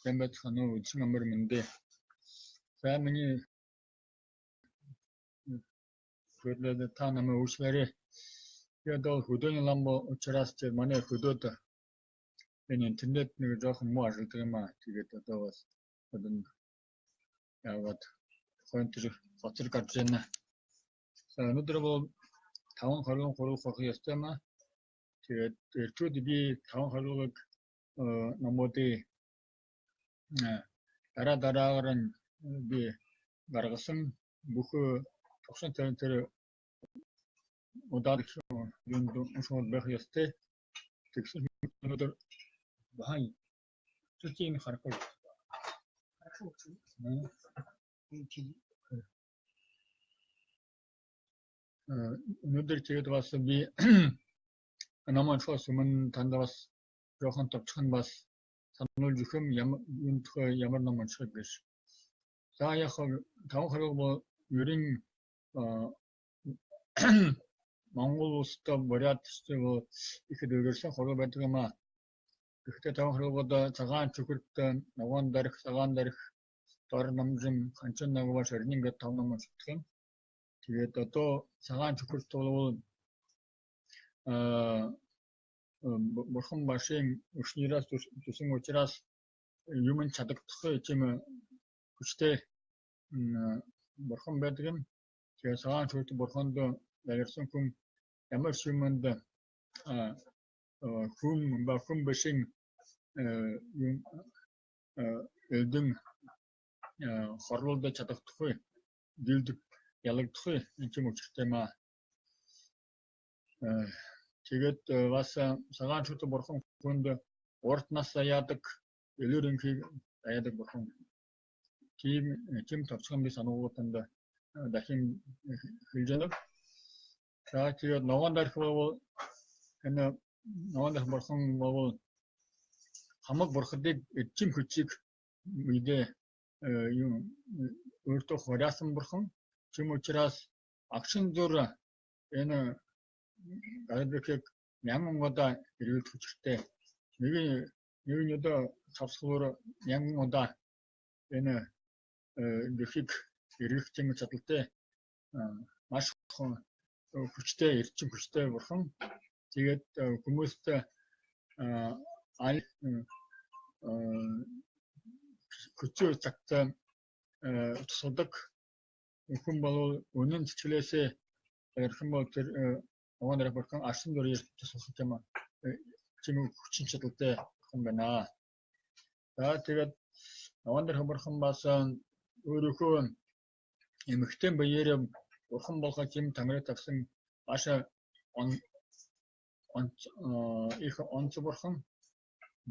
Сайн байцгаана уу, үдшин амар мэндэ. За миний хөдөлгөөн та намайг уучлаарай. Би одоо хөдөөний лам учраас манай хөдөөд энэ интернет нэг жоохон муу ажилладаг юм аа. Тэгээд одоо бас одоо яваад хойно тэр хоцор гарч байна. За өнөөдөр бол 5:23 хорох ёстой юм аа. Тэгээд эртүүд би 5:23-ыг номуудын дараа дараагаар нь би гаргасан бүх тогшин тавин тэр удаад юунд уншмал байх ёстой. Тэгсэн өнөөдөр бахан зүтийн харахгүй. Өнөөдөр тэгээд бас би ном уншихаас өмнө танд бас жоохон товчхон бас сануулж өгөх юм юм тухай ямар ном унших гэж. За яг 5:20 бол ерэн Монгол улстай Бурят ихэд өргөсөн хороо байдаг юм аа. Гэхдээ 5:20 бол цагаан чөхөрт ногоон дарих, цагаан дарих, дор намжин, ханчин нагва шарнин гэдэг 5 ном уншдаг юм. Тэгээд одоо цагаан чөхөрт бол бурхан башийн өчнөрөөс зүсэн учраас юм чадагдах тийм хүчтэй бурхан байдаг юм. Тэгээд цагаан чөхөрт бурханд далирсан хүн ямар ч юмд хүн ба хүн башийн юм элдэн хорлуулж чадахгүй, дилдэг ялагдахгүй энэ юм учиртай юм аа. Тэгээд бас цагаан чүтэ бурхан хүнд урт нас заяадаг, элүүрэнхийг заяадаг бурхан. Тийм товчхон би сануулгууданд дахин хэлж байна. За тэгээд ногоон дарих бол энэ ногоон дарих бурхан бол хамаг бурхадыг эджим хүчийг мэдээ юм өөртөө хураасан бурхан. Тийм учраас агшин зур энэ Гарбекийг мянган удаа эргэлдэх хүчтэй. Нэг нэг одоо цавсгалуур мянган удаа энэ дэлхийг эргэх юм чадaltaй маш хүчтэй, эрчим хүчтэй бурхан. Тэгээд хүмүүст аль хүчээ цагт тусалдаг хүн бол үнэн сэтгэлээсээ ярих юм бол тэр ногоон дарих бурхан арсан дүр тусалах юм тийм хүчин чадалтай бурхан байна. За тэгээд ногоон дарих бурхан бас өөрийнхөө эмэгтэй биеэр бурхан болгож юм тангираа тавьсан маш их онц бурхан.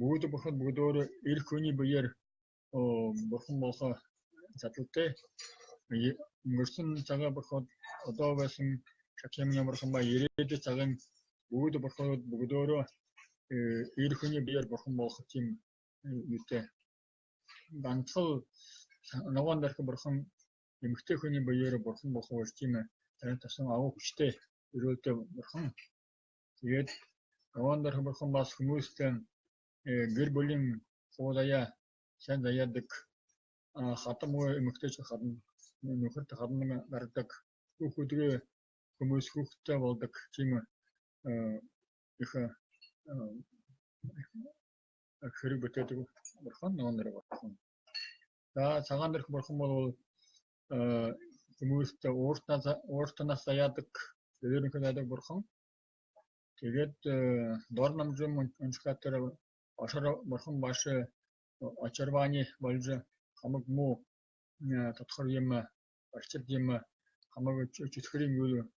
Бүгд бурхан бүгдөө эрх хүний биеэр бурхан болгох чадaltaй. Өнгөрсөн цагаа бурхад одоо байсан шагшаамын бурхан ба ирээдүйн цагийн бүгд бурханууд бүгдөөрөө эр хүний биеэр бурхан болох тийм юутай. Ганцхан ногоон дарих бурхан эмэгтэй хүний биеэр бурхан болох үр тийм тань тасан агуу хүчтэй өрөөлтэй бурхан. Тэгээд ногоон дарих бурхан бас хүмүүст гэр бүлийн хуулаяа сайн заяадаг, хадам эмэгтэйч хадам нөхөрт хадам гардаг, хүүхдүүдээ хүмүүс хүүхдтэй болдог тийм их хэрэг бүтээдэг бурхан ногоон дарих бурхан. За цагаан дарих бурхан бол хүмүүст ууртанаас заяадаг, өөрийнхөө заяадаг бурхан. Тэгээд дор намжин уншихаар ошор бурхан баш очорваны болж хамаг муу тодхор юм орчид юм хамаг чөтгөрийн юу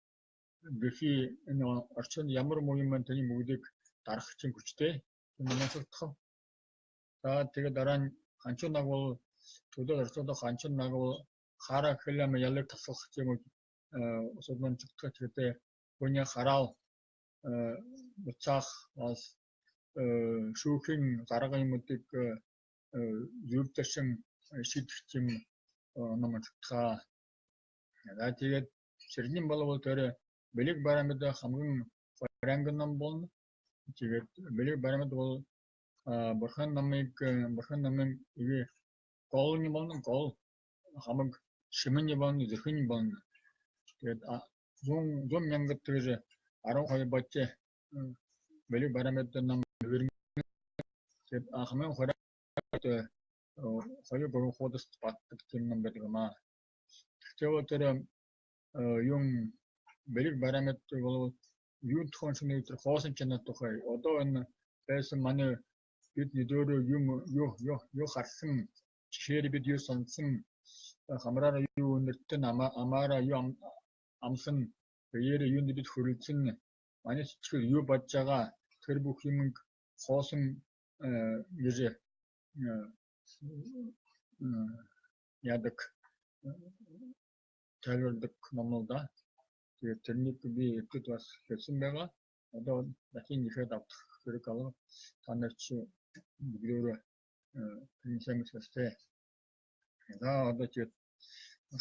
дэлхий энэ орчин ямар муу юм таны бүгдийг дарах чинь хүчтэй юм онцлогдох. За тэгээд дараа нь ханчуу наг бол төлөө орцоодох ханчуу наг бол хараа хэлэм ялыг таслах юм усуд чөтгөх хэрэгтэй. Хүний хараал буцаах бас шүүхийн гарга юмудыг зөв зашин шийдэх юм ном уншдаг. За тэгээд ширнэн болвол тэр бэлэг барамид хамгийн хоранган ном болно. Тэгээд бэлэг барамид бол Бурхан намыг Бурхан намын ивэ гол нь болно, гол хамаг шимэн болно, зүрхэн болно. Тэгээд 100 мянгат тэр 12 бочи бэлэг барамд нам тэгээд хамгийн хорой хоёр гурван хуудас батдаг тийм ном байдаг юм аа. Тэгэхээр тэр юм бэлэг барамд бол юу тхон шүнэ тэр хоосон чанар тухай одоо энэ байсан манай бид нөдөрөө юм юу юу юу харсан жишээр бид юу сонссон хамраараа юу нэртэн амаараа юу амсан биеэр юунд бид хөрөлдсөн манай сэтгэл юу бодож байгаа тэр бүх юм хоосон гэж яадаг тайлбарладаг ном л да. Тэгээд тэрнийг би эрдэд бас хэлсэн байгаа. Одоо дахин ихэд авах хэрэг алга та нар чи бүгдөө тэрний сайн мэдсэстэй. За одоо чи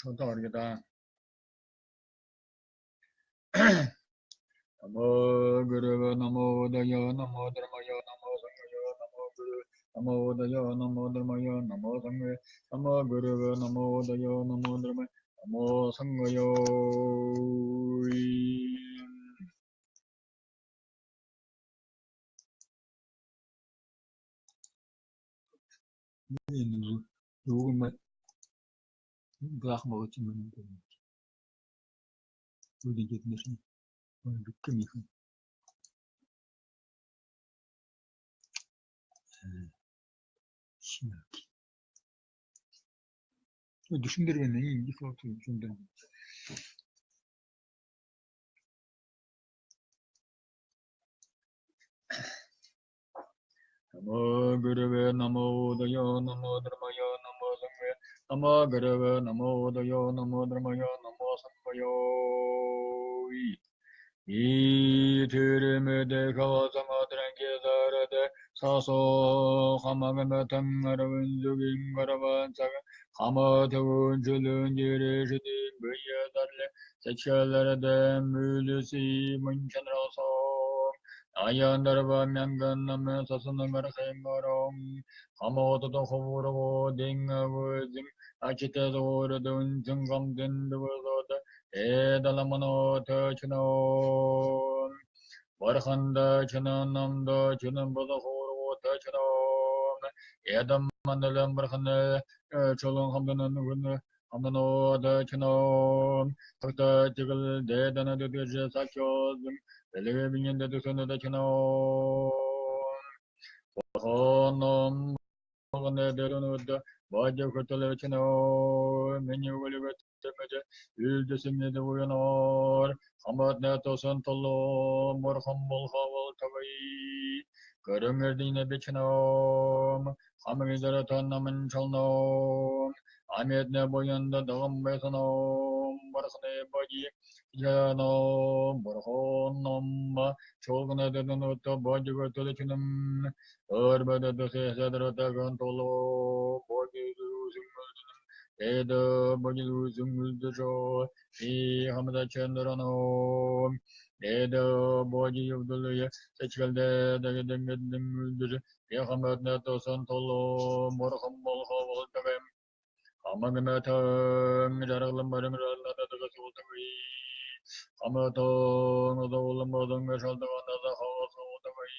шодоо орё да. Намо гуру намо дая намо дharmaya намо сангая намо гуру намо дая намо дharmaya намо сангая намо гуру намо дая намо дharmaya намо сангая. Энэ нүгэн баах могч юм байна. Үгүй гэдэг нь бүхэн их. Шинэ. Дүшин дээр байна. Энэ их лот дүшин дээр. Намо гурувэ намо дая намо дharmaya намо сангая намо гурувэ намо дая намо дharmaya намо сангая. И тэрмэдэ кавасамадранке дарада сасо хамагаматангарвынзугингараванцаг хаматавунчулунжирешди буядарле сачаларада мүлүси мунчанрасо аяндарва мянганнам сасанангархэморон хамотото ховоро дингавузим ачитадордун цэнгамдэндвозода эдаламано тэчно барханда чунанамда чунамбада хоро тэчно эдам мандалам барханда чолон хамданан гүн хамдано тэчно такта чигэл дэдана дэдэж сачозм элеге биньэнде төсөнө тэчно барханом гэнэ дэрэнүд бажа хөтөлөчнө миний үлгэт үлдэсэмнэд уянор хамат нэтосон толло морхон болхавол тавай көрөңөрдине бичном хамгизара тоннамын чолном амедне боянда дагам байсаном бархне бажи яно борхоном чолгна дэдэнот бажи хөтөлөчнөм өрбөдө дөсэсэдэртэгэн толло божи эдэ божи и хамда чэндрано эдэ божи ювдулуя сэчгэлдэ дэгэдэнгэндэнгүлдүж и хамадна тосон толло морхон болхо болтагэм хамагмэтэн жаргалан барымралладагасуултагui хаматон одоолан шалдагандада хаасуултагui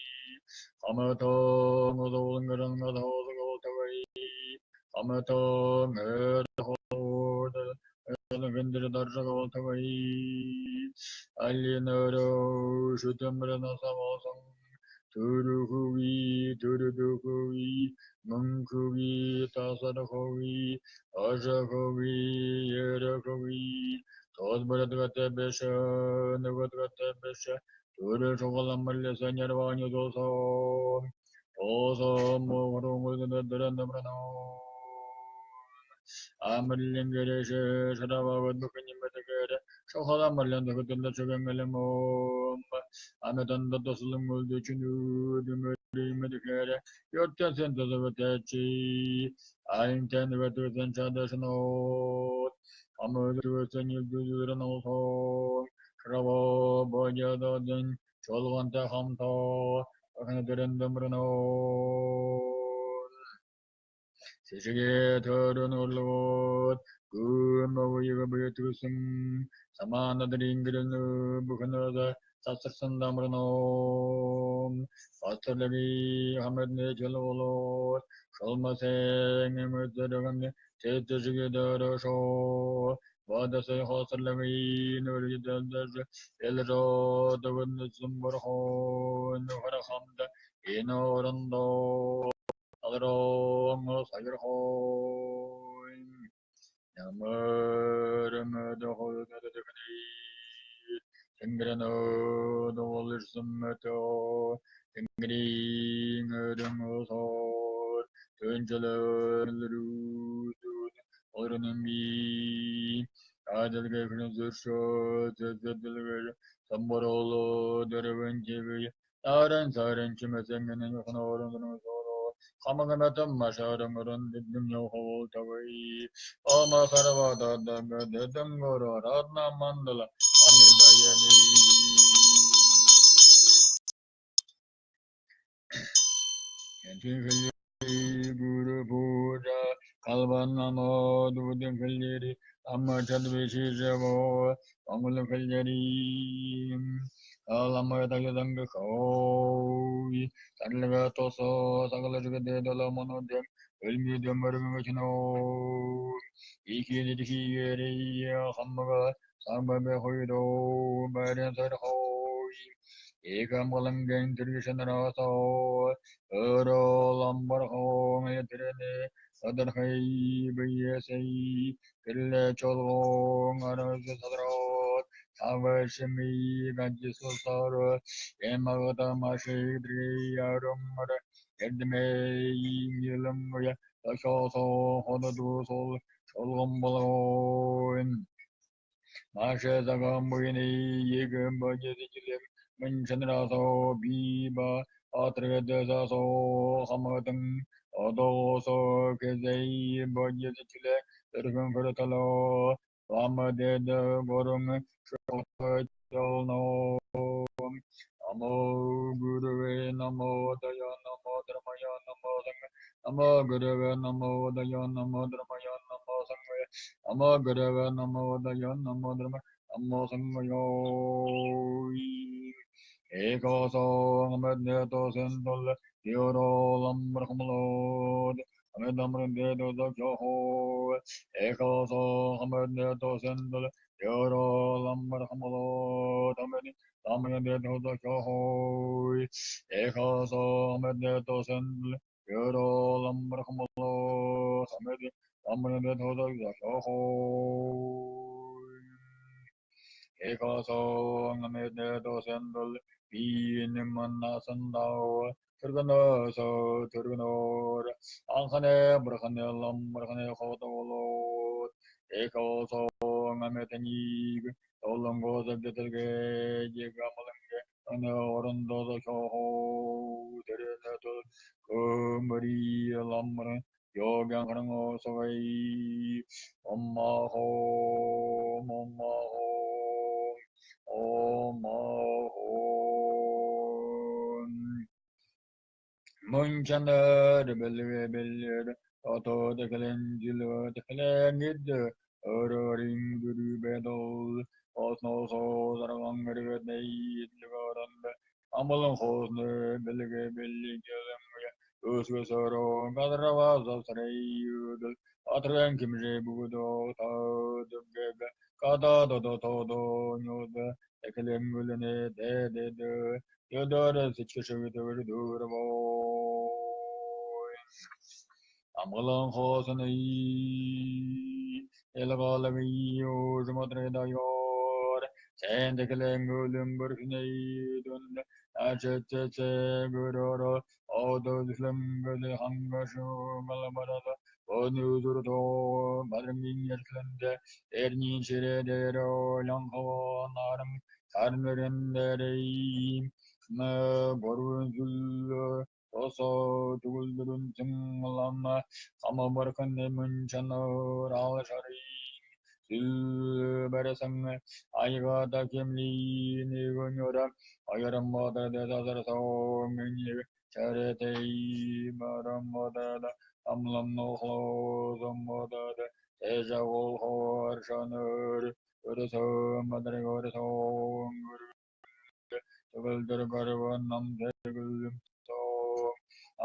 хаматон одоолан хаасуултагui хаматон гэндрэ даржагаалтагui алинөрө шүтэмрэнэ самасан төрөхөви төрөдөхөви мөнхөви тасархөви ажахөви ерөхөви тоодбөрөдгөтэ бэшэ нөгөдгөтэ бэшэ төрө шоголаммарлэсэ нярваани досон тоосом моромгөлгөдөрөндөмрөнө амарлингэрээшэ шарававад бүхэньмэтэгээр шохоламарлан төгөдөллө чөгөнгөлөмөм амеданда тосулунгөлдөчүнүүдүмөриймэдэгээр ёртясэн тосовэтэчи айнтэн вэтүсэн чадашноо амөлдүсэн юлдүрэнолсон шараво божадодын чолгонтой хамтоо Ахна дөрөндөмрөнөө Сэжигэ төрөн орлогод гүмөйг буйтгүсэн саманадар ингэрэн бүхнөд цацарсан дамрноо пастырлаги хамадны чөлволот шолмасен мөдөргөн тэтэжигэ дөрөшо бадасай хосырлаги нүргидэлдэж элродогон зумбархон харахамда энэ орондо алрон саярхон ямар мөдөхөдөдөгний тэнгэрэнөө долырсан мөтөө тэнгэрийн өрөн осоор төнжөлөрүүдүүд орнами адалгэхэн зөршөө зөзөдөлгөр самбароло дөрвөн живи таран саран чимэсэнгэн юхан орон хамагаматам машарамаран диддым йохол тавай ома сарвада дагадам горо радна мандала амирдаяни Guru Puja Kalvanamo Dudin Kalyari Amma Chadvishishavo Angulam Kalyari Alama Tagadanga Koi Sarlaga Toso Sagalajaga Dedala Monodem Ölmüdem Varmavachino Iki Diki Yeri Hammaga Samba Hoydo Baran Sarhoi Ekam Galangan Trishanaraso Oro Lambarho Mayatrene Sadarhai Bayasai Killa Cholong Arasa Sadrot Avashami Gajisosara Emagata Mashidri Arumara Edme Yilamaya Tashoso Hodadusol Cholgombalon Masha Zagambuini Yigamba Jedilim Manchanraso Biba Atradaso Hamadam Adoso Kezai Bajetichile Terfum Fertalo Ramadeda Gorum Sholno Namo Gurave Namo Daya Namo Dharmaya Namo Sangha Namo Gurave Namo Daya Namo Dharmaya Namo Sangha Namo Gurave Namo Daya Namo Dharmaya Namo Sangha Ekaso Amadneto Sendol Yoro Lambrahmalod Amedamrandedo Zakyoho Ekaso Amadneto Sendol Yoro Lambrahmalod Amedi Amrandedo Zakyoho Ekaso Amadneto Sendol Yoro Lambrahmalod Amedi Amrandedo Zakyoho Ekaso Amadneto Sendol Binimanasandaw Turganoso Turganor Ankhane Brahane Lambrahane Khotolot Ekaso Ametenig Tolongo Zabdetelge Jigamalange Ane Orondo Shoho Tereneto Kumari Lamra Yogan Harango Sovai Om Hom Om Hom Om Hom Munchanar Belve Belve Ato Dekalen Jilo Dekalen Gid Ororing Guru Bedol Osno So Sarangari Neit Livaranda Amalan Hosne Belge Belge Usgusoro Gadrava Sarayudal Atran Kimje Budo Tadugega Kada Do Do Do Nyoda Ekelengulene De De De Yodora Sichishudurvo Amalan Hosne Elagalavi Jumatradayor Sendekelengulum Burkneidun Acheche Guroro Odo Hangashu Malabarada Onuzurdo Madrmingerklende Ernin Shiredero Langho Naram Tarmerendere Gorunzul Oso Tugulurun Timlama Kamabarkan Munchano Ralshari Сүбэрсэн айгата кемли нэгөнөрө аярмада дазарсоо чарэтей бараммада амламнохлозоммодада тэжагол хоршонөр өрөсөмадрегөрөсөн төгөлдөр гарванам тэгүлүм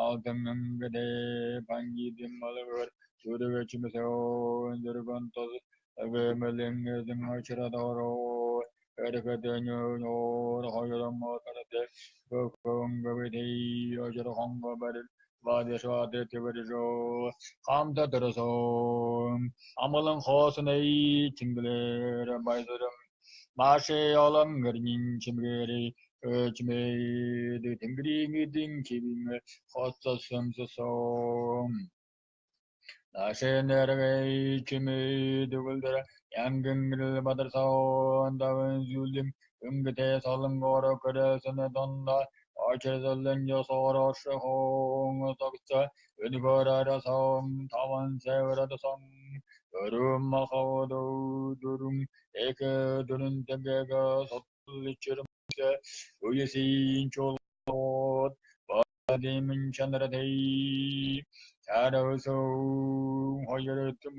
алтынгыде пангидим малгыр сүргөчмөсөн дөргөнтоз өгөмөлөңөзүң очрадоро эркедөнөр хоёроммотарде гөкөнгөбидей ожорхонгобарил вадешваде тэвэржо хамда дөрөсөн амалан хосонэй чингэлэр байзарым машэ олон гэрнин чимгэри өчмэд тэнгэрийн эдэн чивин хоцосомсосон нашэнэргэй чимээ дүгэлдэр янгингэрэл бадарсан давын зүлэм өнгөтэй солонгоро көрөсөн донда очерзоллен жосорошхон согца өнүгөрарасан таван севрадасан өрүм махавду дүрүм эке дүрүн тэгэгэ сотличирмсе уесин чолот бадимин чанрадэй чарасоо хоёртум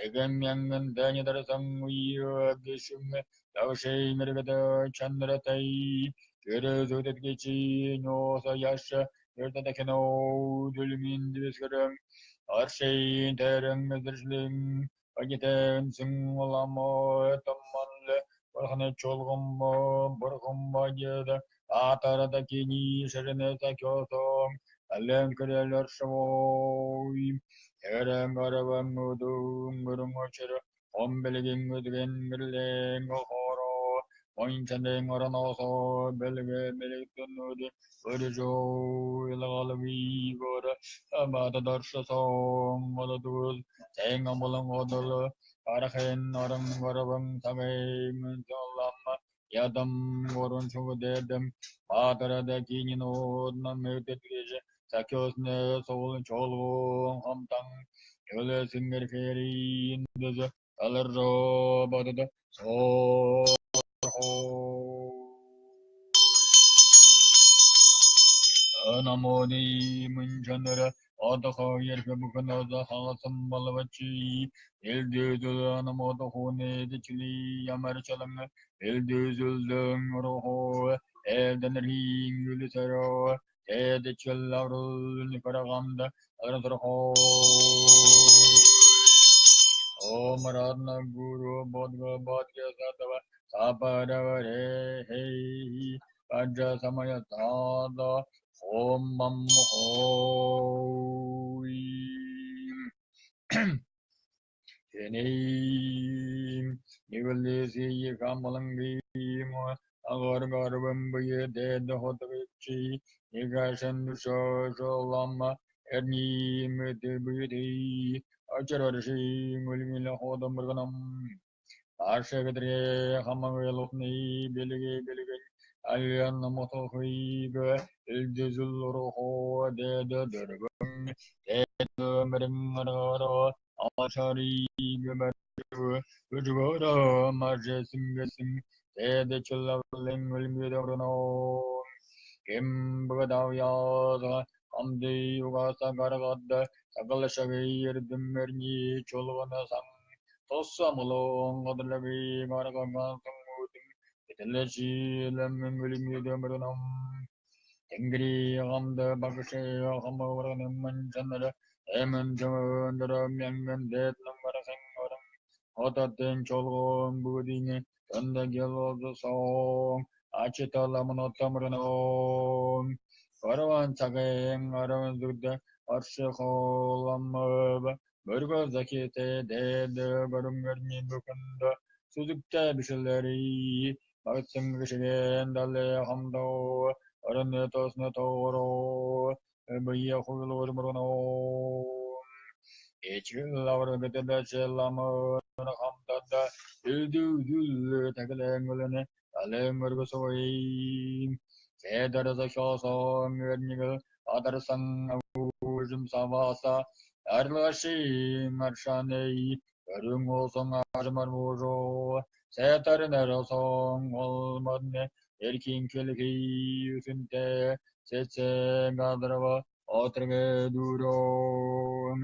эгэмянгэн данидарсан уйгшүм давшэй мэргэдэ чанратай көрөзөдөдгечи ньоса яша ердэдэкено дүлмин дивэсгэрэн аршэйн тэрэн мэдэрлэн агитэн сингаламо тамманле бурхны чолгомбо бурхомбажэдэ атарада кини шэрэнэ кёсон ален көрөлөршой эрэн гараван удун гүрүн омбелгин үдген гүрлен хоро ойнчанен ороносо белге белгтөнүдү өржо илгалвигор абада даршасон ододуз тэнг амулан одол арахен орон гараван сагайм жоллама ядам горон чугдэдэм бадарада кининодна мөдөдгэж сакёсне соул чолгон хамтан өлөсүнгер фериндез аларжо бадада Намони мынчанара адаха ерхе буканаза хагасам балавачи элдүзүл намодохуне дичли ямарчалам элдүзүлдөн рохо элденрин гүлсеро эдичелларул никараганда арасрохо Om Radha Guru Bodhga Bodhga Sattva Saparavare Hei Vajra Samaya Sada Om Mam Hoi Tenim Nivalesi Kamalangi Agar Garvambuye Ded Hotavichi Nigashan Shosholama Erni Mutibudi Achararshi Mulmila Hodamurganam Ашегдре хамагелохни белге белге алyan мотохыйга элдезул рохо деде дөргөн деде мэрмаро ашари гмэрү үжгөрө мажесингесин деде чуллавлен үлмүдөрнө кембгадавяза амды югаса гаргадда сагалшагыйрдыммерни чолгонасан тоссамулон гадлаги гаргаган сонгудым этелешилэмэн үлмүдөрнөм тэнгри гамда багше хамаврнэмэн чанара эмэн жөндөрө мянгэн дэтлэмбарасангорам отатын чолгон бүгдине тандагелозосон ачиталамнотамрнон караван цагаэн араван зүгдэ аршихоламмаба мөргө заките дэдэ гарумгэрни бүкүндө сүзүктэ бишэлэри багытсан гишген дале хамдо орон тосно торо быя хуйлор мурно эчилавр бетеле челама хамдада үдүдүл таглэнгүлэне алэнгөргө сои сэдэрзэ хёсон гэрнигэл адарсан ужим саваса арлаши маршаней Өрөнгөсөн ажмар мужоо сайтар наросон олмодне эркин келхи үсүнтэ цэцэн гадрава отрэгэ дүром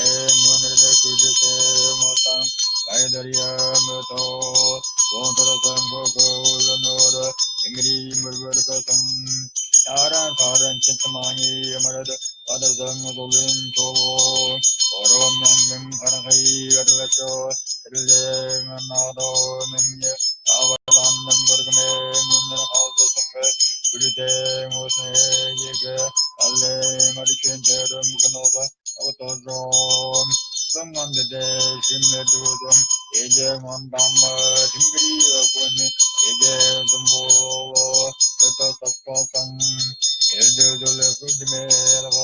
эмүнэрдэ күжэсэ мотан байдарьямото гонторасан гоколонор тэнгри мөргөркөсөн таран таран читмани марад падарсан золын чоло ором мянгэн харахай арлашо тэрлэн надо нэмне аваданнан горгмэ нүнэр халтасангэ үлдэн усэйгэ алле маричэн тэрэм гнога автором 성만대대 심내두동 예제원담 징그리어군 예제전보 여터석서성 일들둘 후지메라보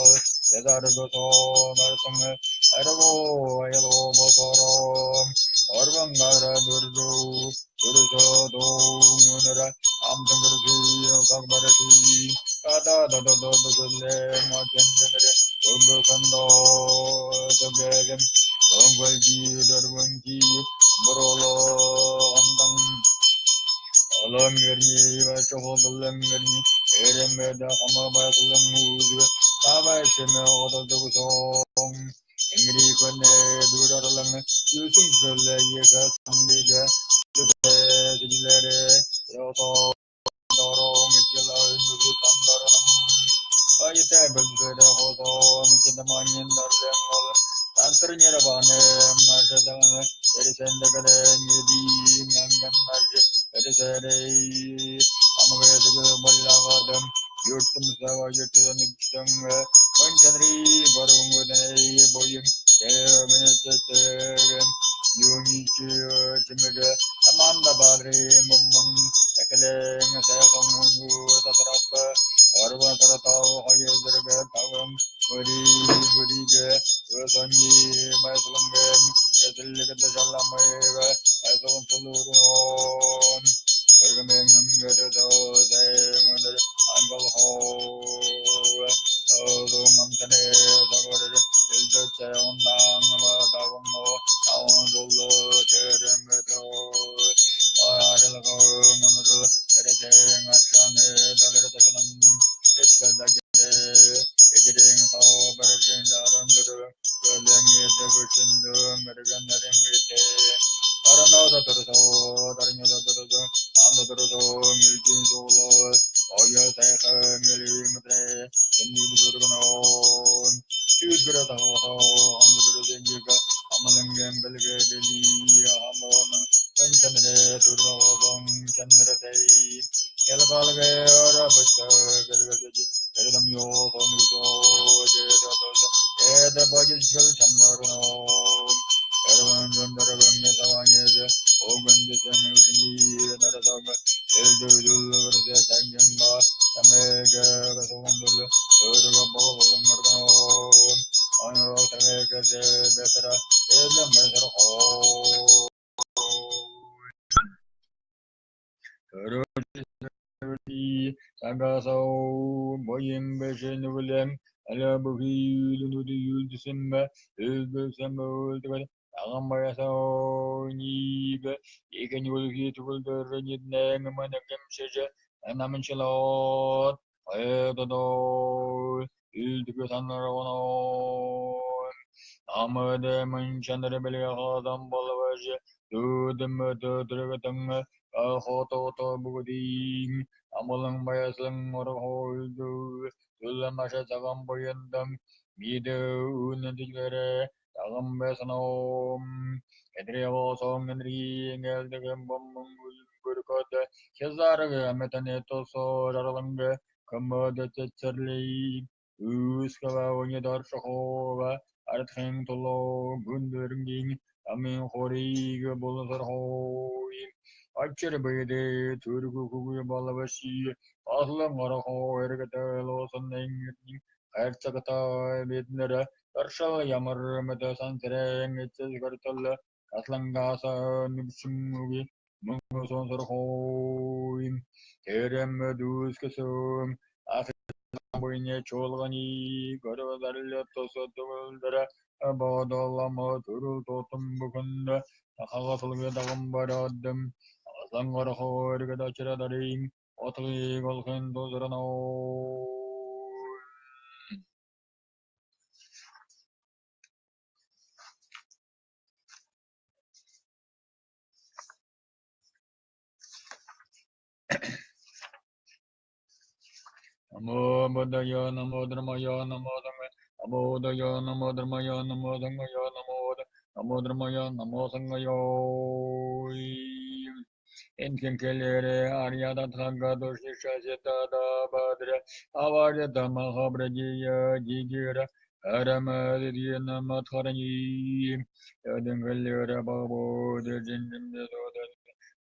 대다르고소 말성을 아르고 아야로 보소롬 어르방가라 두르두 두르서 동문으라 암성그르시 석바르시 까다다다다다들레 마견드레 음부선도 저게겐 엉걸기 더르번기 브롤로 한당 Аламгэрний бачхолламгэрний эрэмэдэ хамабаслангүүзгэ тавашмэ ододгсон энгриконэ дуурарлан юсүмсэлэйгэ самбигэ тэгэлэрэ ёто дорон итгэлэн нүгү самдаран айта бэлдэрэ хото мичдаманин дарлэнгол тансэрнэрванэ машадан эрисэндэгэрэ ниди мянган эрисэрэ амгэдэг боллагадам юртум сава ютэн манчанри барунгудэ боюм эмэнэтэтэгэм юничи чимэгэ таманда бадри муммун экэлэн сэхомуну татарабба арва таратау хаядэргэ тавам өри өригэ өсонни майсалангэм эсэллэгэдэ шалламэгэ айсалан тулурун өргөмэн өнгөрөдөө ангалхоо 어동암산에 사거리를 일도체 온당마다원모 아원돌로 제름에도 아랄고 문으로 베레쟁아산에 달레르테크는 에치갈다게데 에지랭 사오베르젠 자람들을 끌랭이 대불친드 메르간나랭비테 다른나서 들어서 다른 여자 들어서 안도 들어서 밀진솔로 어여사가 밀리무드레 엔니무드르노 슈드르다호 안드르 쟁기가 아말랭겐 벨게델리 아모는 wen천re durvong chandratei elbalge arabata gelgeji eredam yo sonuso jeroso eda bajil chammarno ervan jandarabang savanye ogan desan narasang eldu verse sangyamba tamega basavandul erva bhavalam marno anro tamega de betara edam besara Сагасау боем бэшэнүлэм алабухиүлүнүдү юлдүсэммэ өлбөсэммэ өлдүгэл агамбаясау нигэ икэнюлхи тугулдэрниднэнгмэнэкэмшэжэ намынчилот айдадо үлдүгө санарвано амэдэ мынчанэрбэлгэхадам болвэж дүдэмэ төдрэгэтэн ахотото бүгдийн амлан баясан орхойду түлэмашэ цаган буяндам мидэ үнэндилгэрэ цаган байсаном эдрявосон энриингэлдэгэм боммун үлгүркөд хязарэг аметане тосо жаралангэ кымэдэцэцэрлэй үүсгэвэ өне даршохова ардхын тулоо гүндөрнгийн амын хориг болонсорхой ачир бэдэ төргү күгү балаваши аслан гарахо эргэтэл осон хайрцагтай биднэр даршал ямар мэт сансэрэн эцэс гортол аслангаса нүбшүмүги мөнгө сонсорхой тэрэм дүүскэсөм буйне чуулганы горвадарль тосо төгөлдөр Бодолама төрөл тотом бүгүн тахага сылгы дагым барадым асан хорга дачрадарым отлы голхын дозрано. Namo Buddhaya, Namo Dharmaya, Namo Dhamma, Namo Buddhaya, Namo Dharmaya, Namo Sanghaya, Namo Namo Dharmaya, Namo Sanghaya. Enkinkelere Aryada Thanga Doshisha Sita Badra Avarya Dhamma Jigira Arama Dhyana Matharani Yadingalere Babo Jinjin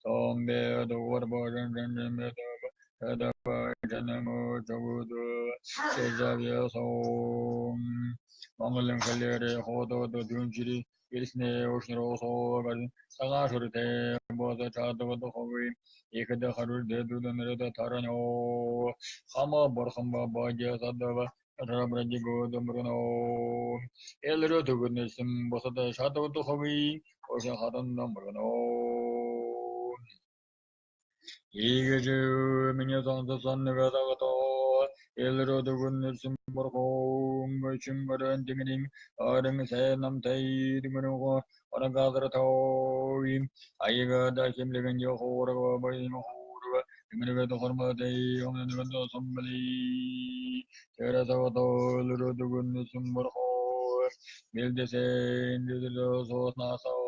Tombe Dwarba Janjin Janamo Javudu Sejavya Som Mangalam Kalere Hodo Dunjiri Irisne Oshnero So Sagashurte Boda Chadavada Hovi Ekada Harur de Dudanreda Tarano Hama Borhamba Bhagya Sadava Rabrajigo Dumbrano Elro to goodness Bosada Shadavada Hovi Osha Hadan Dumbrano Игэж миний сонсон нэгадагато элрө дүгүннэрсэн боргоом чимбэрэн дигнин орон сэнам тэйдмэрго орангадра тоим аяга да химлэгэн ёхорго боим хорго дигнэгэ дохормэ омнэгэн сомбли тэрэсавато элрө дүгүннэрсэн боргоо мэлдэсэн дэдэ соснасаа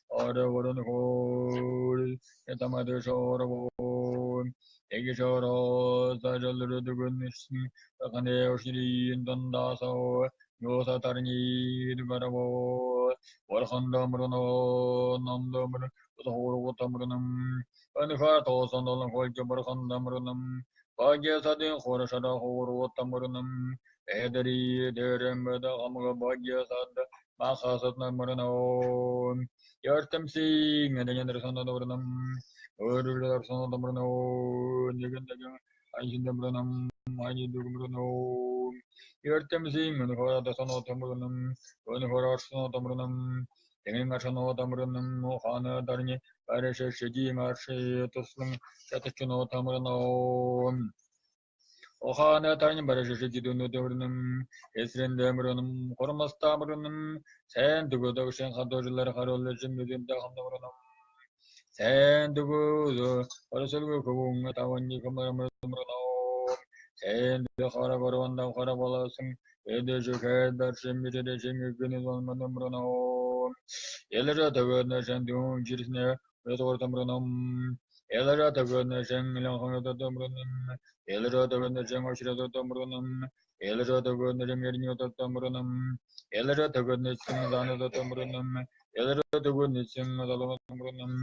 어려워른 홀 에타마드 쇼러본 애기쇼로 사절로 두근 간에 오시리 인던다서 요사 다르니 누가라보 월한담으로노 남담으로 호로고탐으로는 은하 도선도는 홀저버한담으로는 ഭാഗ്യസതി ഹോരഷട ഹോരോത്തമൃണം ഏതരീ ധേരംബദ അമുക ഭാഗ്യസദ മാഹാസത്നമൃണോ യർത്തം സിംഗ് ദർശനമൃണം ഒരു ദർശനമൃണോ ജഗന്തകം ഐഹിന്ദമൃണം ഐഹിന്ദമൃണോ യർത്തം സിംഗ് ഹോരദർശനോത്തമൃണം ഹോരാർശനോത്തമൃണം തെങ്ങനോത്തമൃണം മോഹാന തറിഞ്ഞ് парашаши чатачуно Охана тарни парашаши дуну эсрендемрнум хормастамрнум сайн дүгөдөгшин хадожлар хароллжин мүдүндэ хамдамрнум сайн дүгөө оросолгоо көвүн таванни камармрнум сайн хара горванда хара болосон эдэжү кэдэршин мирэдэшин гүнү элэрэ төгөнөшин дүн жирснэ өдгортамрнум элэрэ төгөнөшин ланханодотомрнум элэрэ төгөнөшин ошродотомрнум элэрэ төгөнөшин мерниототомрнум элэрэ төгөнөшин занодотомрнум элэрэ төгөнөшин заломотомрнум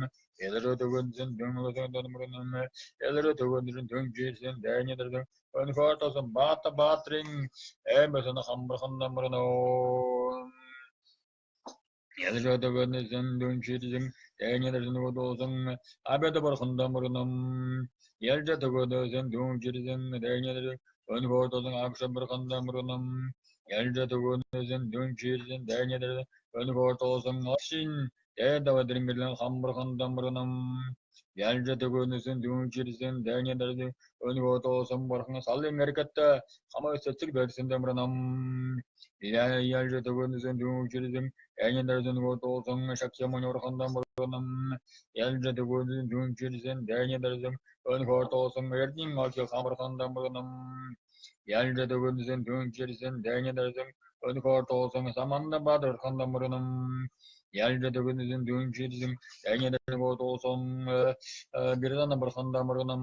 элэрэ төгөнөшин дүнлотомрнум элэрэ төгөнөшин дүн жирсин дайнедэрдэн өнхортосон бата баатрин эмбэсэн хамбархандамрнум Ялжодогонсэн дүнчирзэн дайнедэрсэн абэдэ борхондомрнум ялжодогонсэн дүнчирзэн дайнедэр өнхортосон агшамбархандамрнум ялжодогонсэн дүнчирзэн дайнедэр өнхортосон ашин дэдавадрингерлэн хамбархандамрнум ялжодогонсэн дүнчирзэн дайнедэр өнхортосон борхон салын эркэтэ хамаа цэцэг барьсандамрнум ялжодогонсэн дүнчирзэн дайнедэрсэн готосон шакьямоньорхандамрнум ялжодогонсэн дүнчирзэн дайнедэрсэн өнхортосон эрдин алчы хамбархандамрнум ялжодогонсэн дүнчирзэн дайнедэрсэн өнхортосон саманда бадархандамрнум ялжодогонсэн дүнчирзэн дайнедэрсэн готосон бирдана бархандамрнум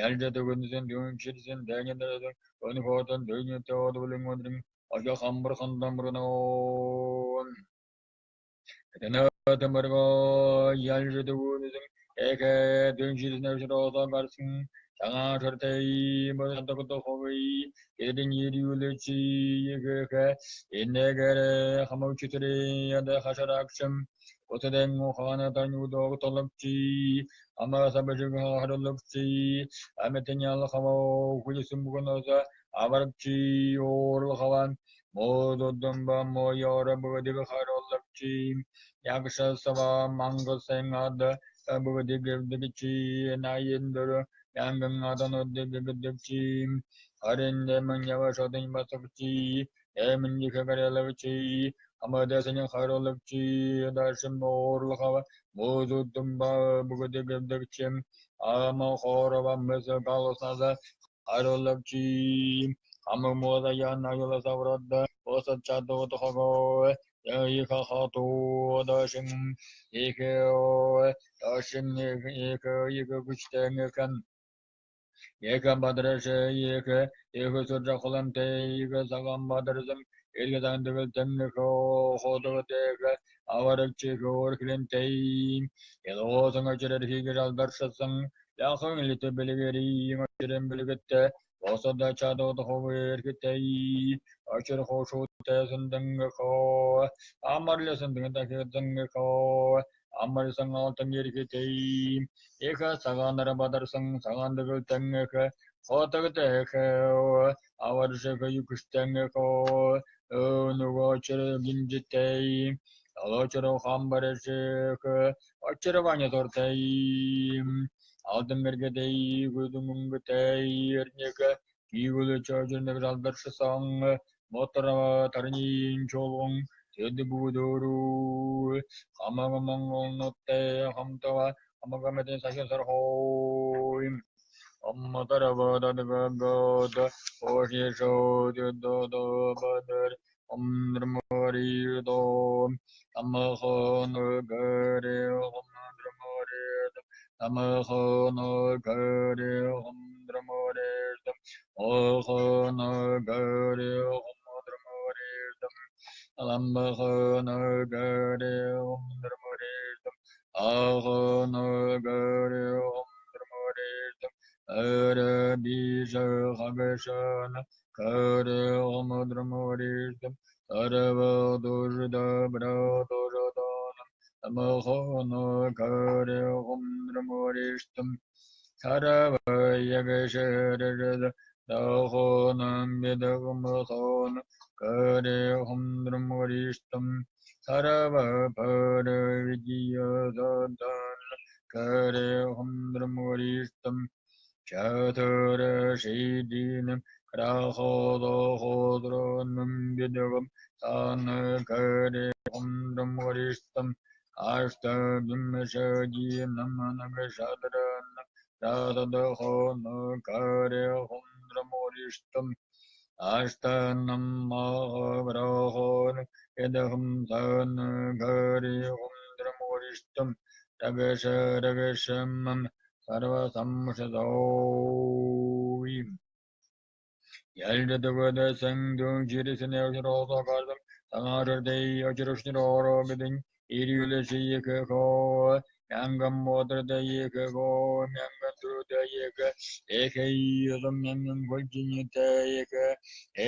ялжодогонсэн дүнчирзэн дайнедэрсэн өнхортон дүйнэтэ одулын ожо хамбархандамрнум тэнэтэмэрго ялжодогонсэн эгэ дүнчирзэн гарсан 장아절대이 뭐한다고도 호의 예린 예리울지 예그게 인내게레 하모치트리 야데 하샤락심 고ත댕 호하나 다뉴도 толопчи амара сабажуга харолопчи аметенял хамо хулисумгоноса аварчи орлхаван Мододомба моёра бүгдийг харуулагчи ягшасава мангасан ад бүгдийг гэвдэгчи 84 мянган адануудыг гэвдэгчи 28 явашодын басагчи 8 ихэгарэлагчи амадасны харуулагчи дашим оорлохава мододомба бүгдийг гэвдэгчи ама хорова мэсэ харуулагчи аммода яна саврада осачадотхого ихахатуудашин ихэ дашин их их күчтэнхэн Ека бадраше ека ека суржахуланте ека сагам бадрасам эрге дандыгыл темнехо ходоготега аваракчи хорхлентей элоосоң өчөрөр хигер алдаршасан яхан лите белгери өчөрөн белгетте осода чадод ховэрхтэй очор хошуутэ сындангхо амарлесындгтахэ амарсан алтан эрхтэй эха саганара бадарсан сагандыгыл тэнгэх хотогтэхэ аваршэх юкстэнгхо нөгөөчөр гинжитэй алочор хамбаршэх очор тортай алтан мэргэтэй гүдүмөнгөтэй эрнек кийгүлө чожурнэг алдаршсан моторава тарнин чолгон тэд бүгдөрү хамага монголнотте хамтава хамагамэтэн сашин сархойм амматаравададгагад ошишододобадэр омдрморидо амахоногоре омдрморидо амахоногоре омдрморидо охоногоре омдрморидо аламбахоногоре омдрморидо ахоногоре омдрморидо арабижахагашана каре омдрморидо сарвадождабрадожаданам амахоногоре омдрмориштам сараваягашэрэрэ дахонам бедагмахон каре омдрмориштам саравапаравидьядадан каре омдрмориштам чатурашидинам краходоходронам бедагам сан каре омдрмориштам аштабимшадинам нагашадранам рададахон каре омдрмориштам аштанам махаврахон эдахам сан каре омдрмориштам рагашарагашамам сарвасамшадоим ялдадагада сангдун жирисine очросо саңарырдей очрушнироро бидин ириулешиекхо мянгам модрдайекхо мянган трудайек эхейзом мянган голжинитайек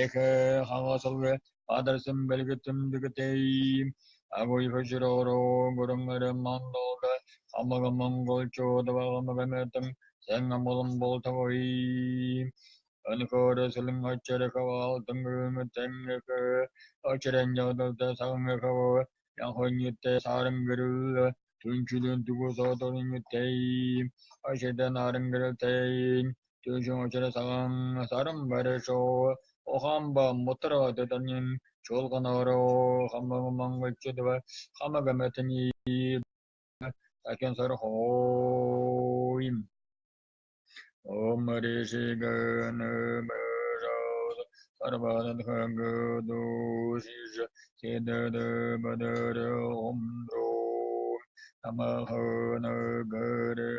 эхе хавасалве адарсым белгетимдигтей агой хожироро гурангара мандолда хамага монголчодава хамагаметам сэнгамолом болтавой анхора сэлэн очрахава тэнгүмтэнгэх очрэнжодолта сангахава яхоньте сарангэрэл түнчүлэн түгүсодорньтэй ашэдэ нарангэрэлтэй түншүн очра саган сарам барашо охамба мотра дэданин чолганоро хамага монголчодва хамагаметни такен сархойм ом ришигэн сарвадхангадушиш седэдэ омдро тамаханагаре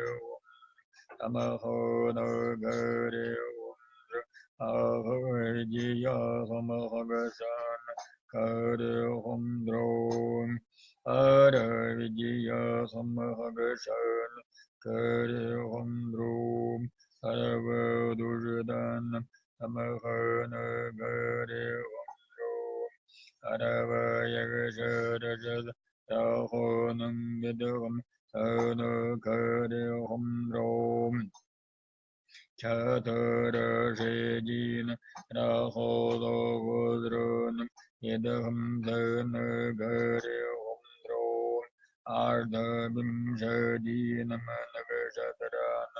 тамаханагаре ахаджия самахагасан каре омдро аравидия самахагасан каре омдро сарвадушдан тамаханагаре омдро араваягашарашад тахонангедагам санакаре омдро Chaturashijin Rahodogudrun Yedaham Gare Humdro Ardhabimshadin Managashataran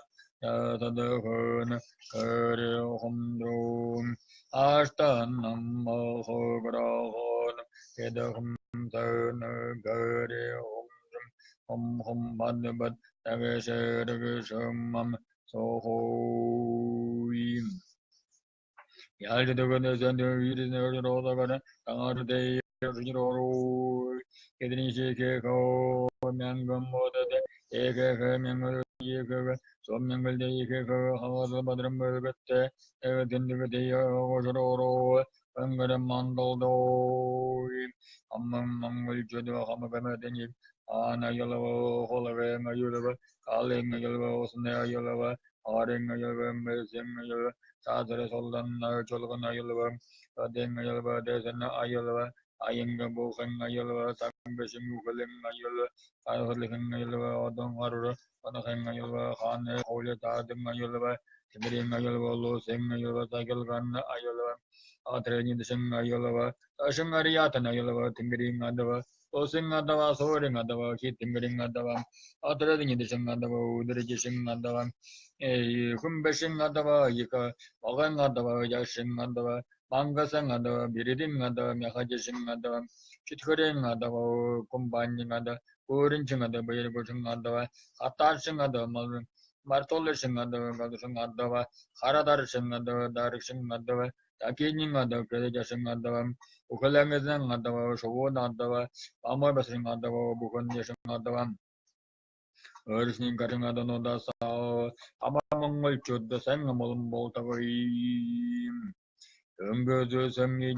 Tadahun Kare Humdro Ashtanam Mahograhon Yedaham Gare Humdrum Hum Hum Bad Bad Tagasharagasham Sohoim Sadara Soldan Cholgan Ayulva, Deng Ayulva, Desana Ayulva, Ayinga Bokan Ayulva, Sangashim Ukalim Ayulva, Ayulikan Ayulva, Odong Arura, Panakan Ayulva, Khan, Holy Tadim Ayulva, Timirin Ayulva, Lo Sing Ayulva, Sagalgan Ayulva, Atrenin Sing Ayulva, Shangariatan Ayulva, Timirin Adava, Osing Adava, Soring Adava, Kitimirin Adava, Atrenin Sing Adava, Udriji Sing Adava, Kumbashing Adava, Yika, Bagan Adava, Yashing Adava, Mangasang Adava, Biridim Adava, Mahajishing Adava, Chitkuring Adava, Kumbaning Adava, Urinching Adava, Bayirgushing Adava, Atashing Adava, Martolishing Adava, Gadushing Adava, Haradarshing Adava, Darishing Adava, Takining Adava, Kredijashing Adava, Ukalangazang Adava, Shovon Adava, Amabasing Adava, Bukandishing Adava, Earthing Karingadano Dasa, Amamongol Chud, the Sangamol Boltavim. Ungazu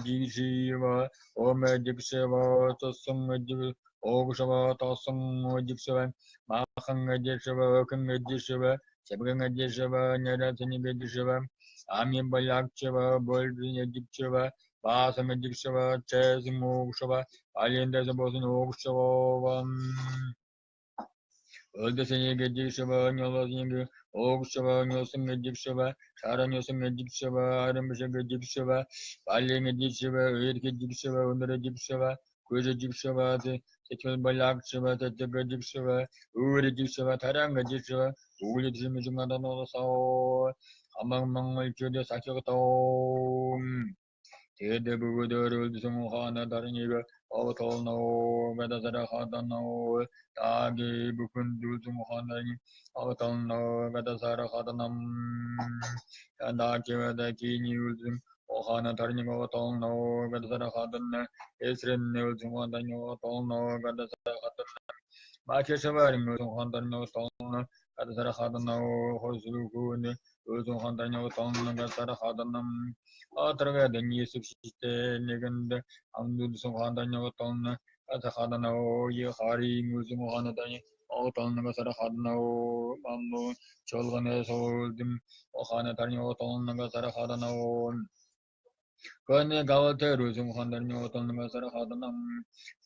Jishiva, Ome Jipseva, Tasung Ogshava, Tasung Jipseva, Mahanga Jishiva, Kanga Jishiva, Sebganga Jishiva, Naratini Jishiva, Ami Balakcheva, Boldinia Jipseva, Basama Jipseva, Chesmogshava, Alinda Bosun Ogshava. Öldesini Jipseva, Nyolasing, Ogshava, Nyosing Jipseva, Shara Nyosing Jipseva, Aramshanga Jipseva, Baling Jipseva, Irki Jipseva, Undra Jipseva, Kuja Jipseva, Tekil Balaksheva, Tetega Jipseva, Uri Jipseva, Taranga Jipseva, Uli Jimjumadano Sao, Among Mongol Judas Akyoto. Tede Buddha Sumuhana Dariniga, Otol no, Gadazara Hadano, Tagi Bukundu Sumuhana, Otol no, Gadazara Hadanam, and Akiva the Kini Ohana Tarnigo Otol no, Gadazara Hadan, Isrin Nilsumana Otol no, Gadazara Hadan, Makeshavari Musuhanda Stone, Gadazara Hadano, Hosuku, Uzuhanda Stone, Gadazara Hadanam. Atraga the Nisukshite Nigand, Amdu Suhanda Atahadano, Yahari Musuhana, Otan Nagasarahadano, Mambo, Cholgane Soldim, Ohana Tarnioton Nagasarahadano. Kone Galate Rusum Honda Newton Nagasarahadam,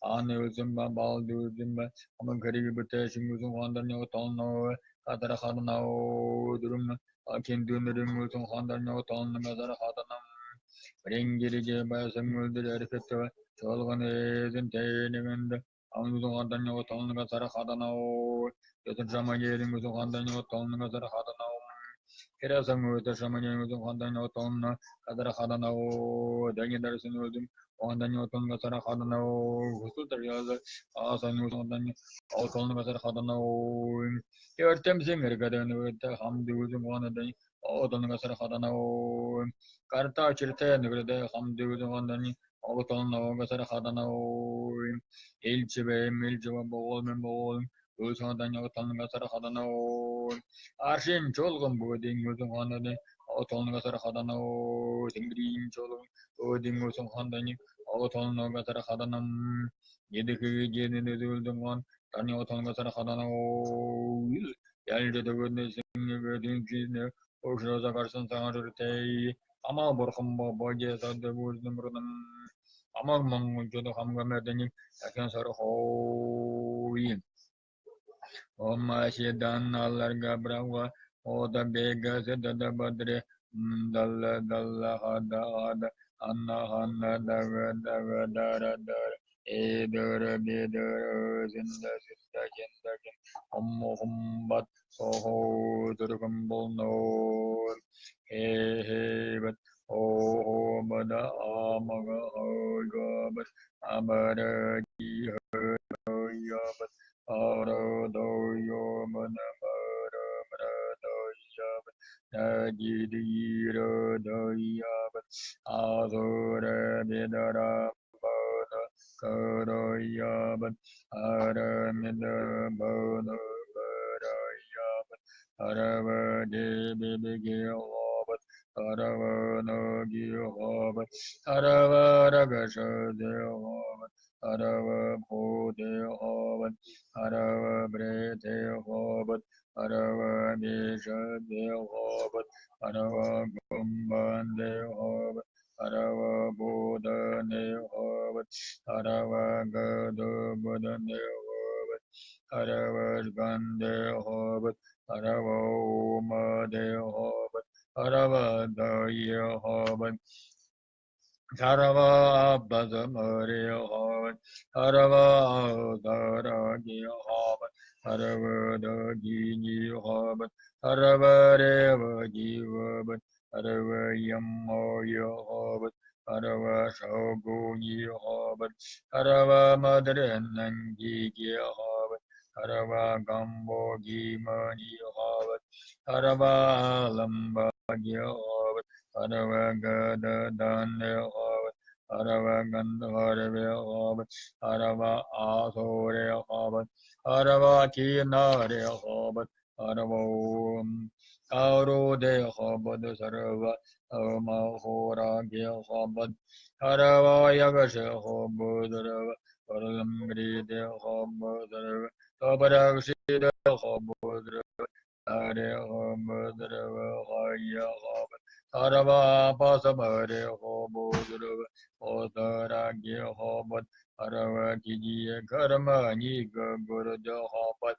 Anu Zimba Baldu Zimba, Amakari Butesh Musum Honda Newton, Katarahadano Drum, Akindunurum Musum Honda Newton Nagasarahadam. Ringirije Basamuldir Cholgane Zintanigand, Amuzon Newton Nagasarahadano, Yotamajeri Musum Honda Newton Nagasarahadano. Kerasangu Shamani Honda Newton, Katarahadano, Daniel Honda Newton Gasarahadano, Husutarjaz, Asanu Honda, Alton Gasarahadano, Your Temsinger Gadan with the Hamdu Honda, Alton Gasarahadano, Karta Chirte, the Hamdu Honda, Alton Gasarahadano, Ilchibe, Miljo, Bol, Bol. Arshin Cholgum Buding Musum Oton Gasarahadano, Tingrin Cholum, Oding Musum Hondani, Oton Gasarahadanam, Yediku Jedin Tani Oton Gasarahadano, Yalda the goodness in Oshoza Garson Sanrute, Ama Borhumbo Bojes of the Wood Numrunum, Among Mong Jodo Hamgamedani, Akansar Hoin. Om Ashidan Alarga Brahma, Ода бега седада бадре далла далла хада хада анна ханна дага дага дара дара э дара бе дара зинда зинда генда ген оммо хумбат сохо дургам болно хе хе бат о бада амага хойга бат амара ги хойя бат ара дойо мана мара мара дойя бат на ги дира дойя бат азура бедара бада каройя бат ара меда бада барайя бат арава де бебеге бат арава наги бат арава рагаша де бат арава бхо де бат арава бре де бат арава беша де бат арава гумбан де бат арава бода не бат арава гадо бода не бат арава ганде бат арава ома де бат арава дайя бат арава аббазамаре бат арава дараги бат арава дагини бат арава рева гива бат арава яммо бат арава шогуни бат арава мадренанги бат арава гамбо гимани бат арава ламба бат арава гада дане бат арава гандхарве бат арава асоре бат арава кинаре бат арава ароде бат сарва амахораге бат арава ягаше бат сарва парламгриде бат сарва табаракшиде бат сарва аре бат сарва хая бат арава пасамаре бат сарва осараге бат арава кидие карма нига гурде бат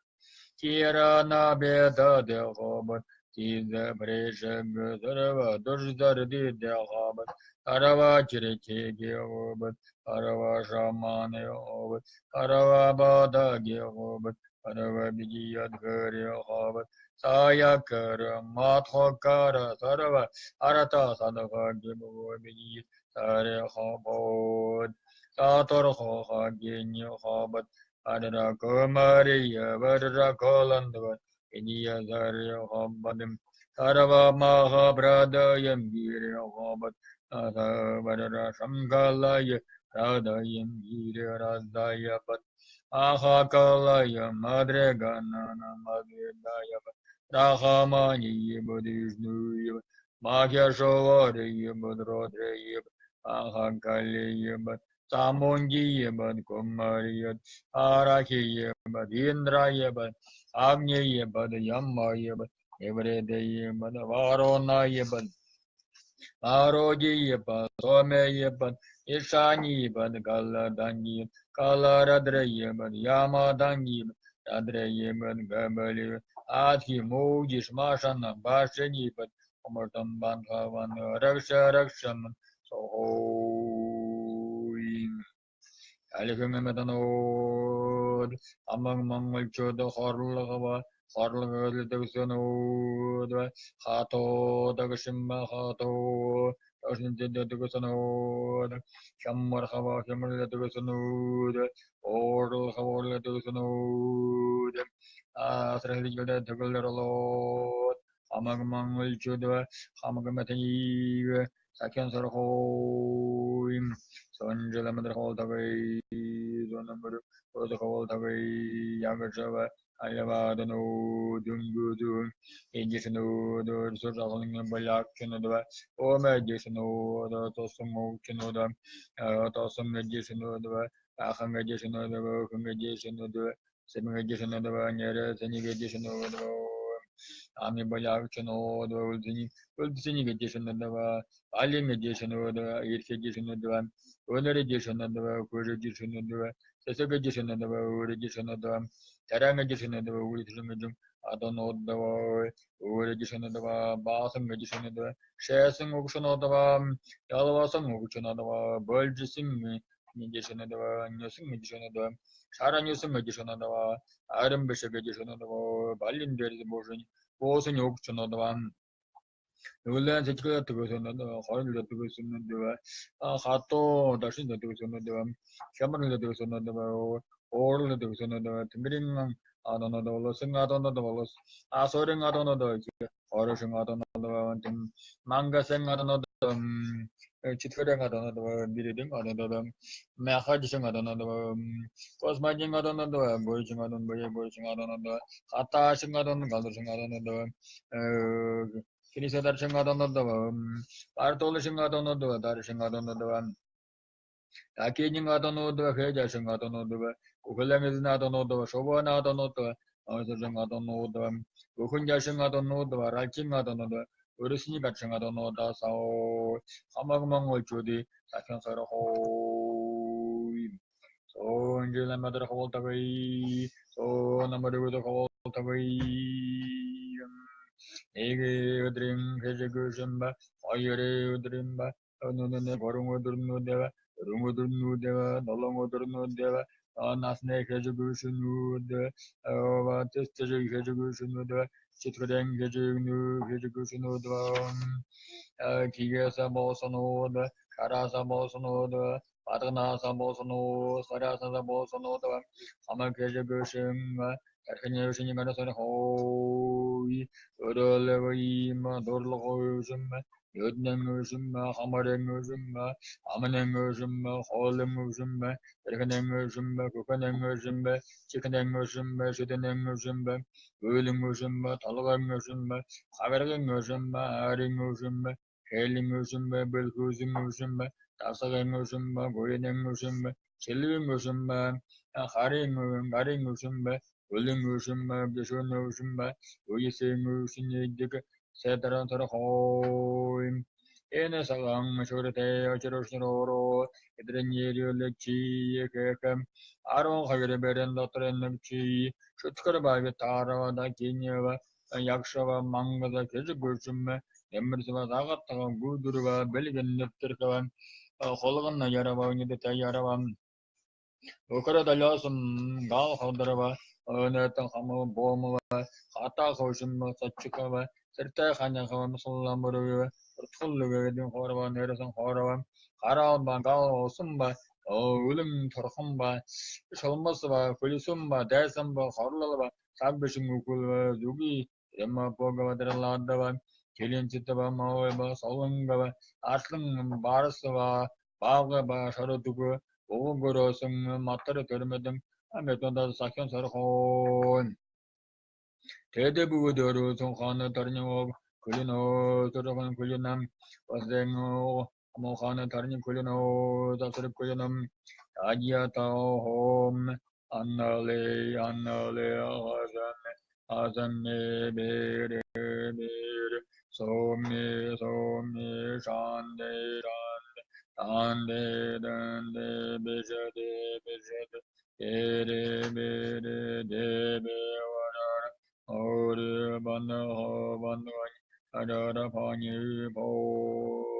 кирана беда де бат тизе брешег сарва дурждарди де бат арава чиречеге бат арава шамане бат арава бадаге бат арава биджиядгаре бат саякара матхокара сарва арата садаха гебо биджи саре хабот сатор хоха геньо хабат арара кумария варра коландва иния заре хабадым сарва махабрадаям гире хабат варра шамгалая радаям гире раздая бат ахакалая мадреганана мадредая бат рахамани бодижнуя махешовария бодродрия ахакалия бат Самунгия бат кумария арахия бат индрая бат агния бат яммая бат эвредея бат варуная бат арогия бат сомея бат ишани бат галадани каларадрая бат ямадани бат радрая бат габали адхи мугиш машана башани бат омартам бандхаван ракша ракшам сохоин алихүмэмэтанод аман мангылчод хорлогова хорлогодэгсэнод хато дагшимма хато дагшиндэдэгсэнод хяммархава хяммарлэдэгсэнод орлхаворлэдэгсэнод асрэлгэдэгэлролод аман мангылчод хамагмэтнийг сакенсорхойм сонжеламадрхолтагай зономбр одхолтагай ягшава аявадано дунгуду инжисну дурсуралнг балякчнудва омэдисну тосмоучнуда тосмэдиснудва ахангадиснудва хангадиснудва семгадиснудва нересенигадиснудва ами балякчнудва улдини улдинигадиснудва алимэдиснудва ирхедиснудва өнөридиснудва хөридиснудва сэсэгадиснудва өридиснудва таранgadиснудва улдисмэдүм адоноддава өөрэжишэнэдва баасан гэжишэнэдва шээсэн угшнодва ялвасан угшнодва болжсэн нижишэнэдва нёсэн гэжишэнэдва шаранёсэн гэжишэнэдва арым биш гэжишэнэдва балин дээр бошин боосон угшнодва Үлэн сэтгэл төгөөсөнөд хоёр төгөөсөнөд хатуу дашин төгөөсөнөд хямрал төгөөсөнөд уурал төгөөсөнөд тэнгэрийн адонод болосон адонод болос асорын адонод орошин адонод тэм мангасан адонод читгэрэн адонод бирэдэн адонод мяхажсэн адонод космажин адонод бойжин адон бой бойжин адонод хатаашин адон галдуршин адонод Кирисадар шингадонодова, Партол шингадонодова, Дар шингадонодова, Такининgadонодова, Хэжа шингадонодова, Кухлэмизнадонодова, Шобонадонодова, Асашингадонодова, Кухунжа шингадонодова, Рачингадонодова, Өрөсний гачингадонода сао, Хамагмангол чуди, Сахянсарахой. Сонжиламадар хавалтавай, Сонамарыгуда хавалтавай. 1 өдрийн хэжигүшинбэ, 2 өдрийн бэ, өнөнө 3 өдөр нүдэвэ, 4 өдөр нүдэвэ, 7 өдөр нүдэвэ, насны хэжигүшинүүд, тэстэжиг хэжигүшинүүд, читгэрэн хэжигнүү хэжигүшинүүд, кигэсэ боосонууд, шарааса боосонууд, бадганааса боосонууд, сараасаа боосонууд, хамаг хэжигүшин Тархины гарасан хой өрөөлөг дурлог өднөн өшүм хамарын өшүм амнын өшүм хоолын өшүм тэрхэнэн өшүм көкөнөн өшүм чихнэн өшүм шүдэнэн өшүм өлүн өшүм толгон өшүм хагаргын өшүм арин өшүм хэлин өшүм бөлхөзүн өшүм тасагын өшүм гойнен өшүм чилвин өшүм харын гарын өшүм өлүн өшүм бешөн өшүм уйсэн өшүн сэдаран сарахойм эне саган шурте очрошноро эдреньерюлечи кэхэм арон хагре берен дотреннчи шуткар баге тарава да кинева якшава мангада кежи гүршүм эммирсва сагаттага гүдүрва белген нөптөркава холгон ярава ниде таярава окара далясым гал хадарава өнөтөн хамы боомова хата хошим саччукава сэртэй ханяхава мусалламбурува уртхуллугэдэн хорова нэрсэн хорова хараалба гал усумба үлэн торхомба шолмосва хөлсумба дайсамба хорлолва сагбишин үхүлва зүги ямма погава дэрладава келенчитава маоба солонгава арслан барсва баага ба шародугу угунгөрөөсөн матар төрмөдөн амэтонда сахион сархон 대대부대로 송하는 다른요 걸리노 저러는 걸리남 와생오 모하는 다른 걸리노 다스럽 걸리남 아기야타홈 안나레 안나레 아잔 아잔네 베레 베레 소미 소미 샨데 샨데 단데 단데 베저데 베저데 베레 베레 데베 와라 어르 반나 반나 아라라 파니 보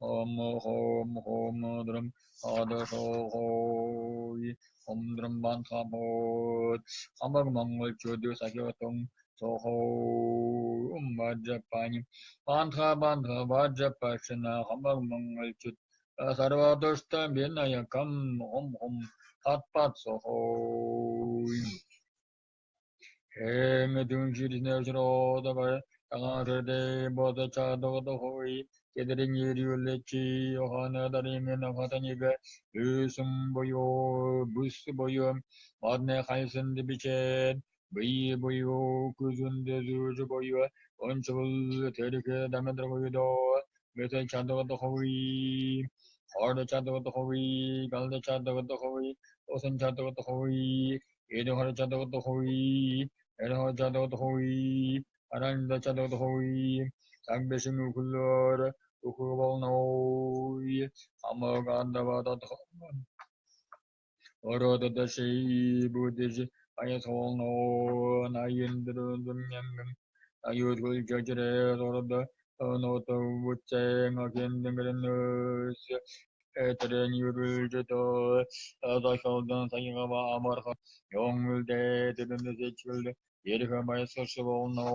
옴 홈 홈 드럼 아더소 호이 옴 드럼 반타보 함박 망월 조드 사교통 소호 옴바자파니 반타 반타 바자파시나 함박 망월 주 서르바도스타 비나야캄 옴 탓팟 소호이 해 둥지리네스로다가 당하르데 보다차도도 호이 게드링이리울레치 요하나다리메나 화다니가 으승보요 부스보요 마드네 하이슨드비첸 б이 보요 күзүндезүжү ончул терике дамедрогойдо 메세 차도도 호이 허르 차도도 호이 갈드 차도도 호이 오선 차도도 호이 에도허르 차도도 호이 에도허 차도도 호이 аранда 차도도 호이 상배신우 굴러라 ухуболной хамагандавада орододаши будежи Баясолно наиндэрдэмнэм аюудгул жажрэ дород ното вуцэн гендэнгэрэс этэрэн юрүлжэдо дахалдан саяга амарха ёнгүлдэ тэдэндэсэчүл ерхэ баясошволно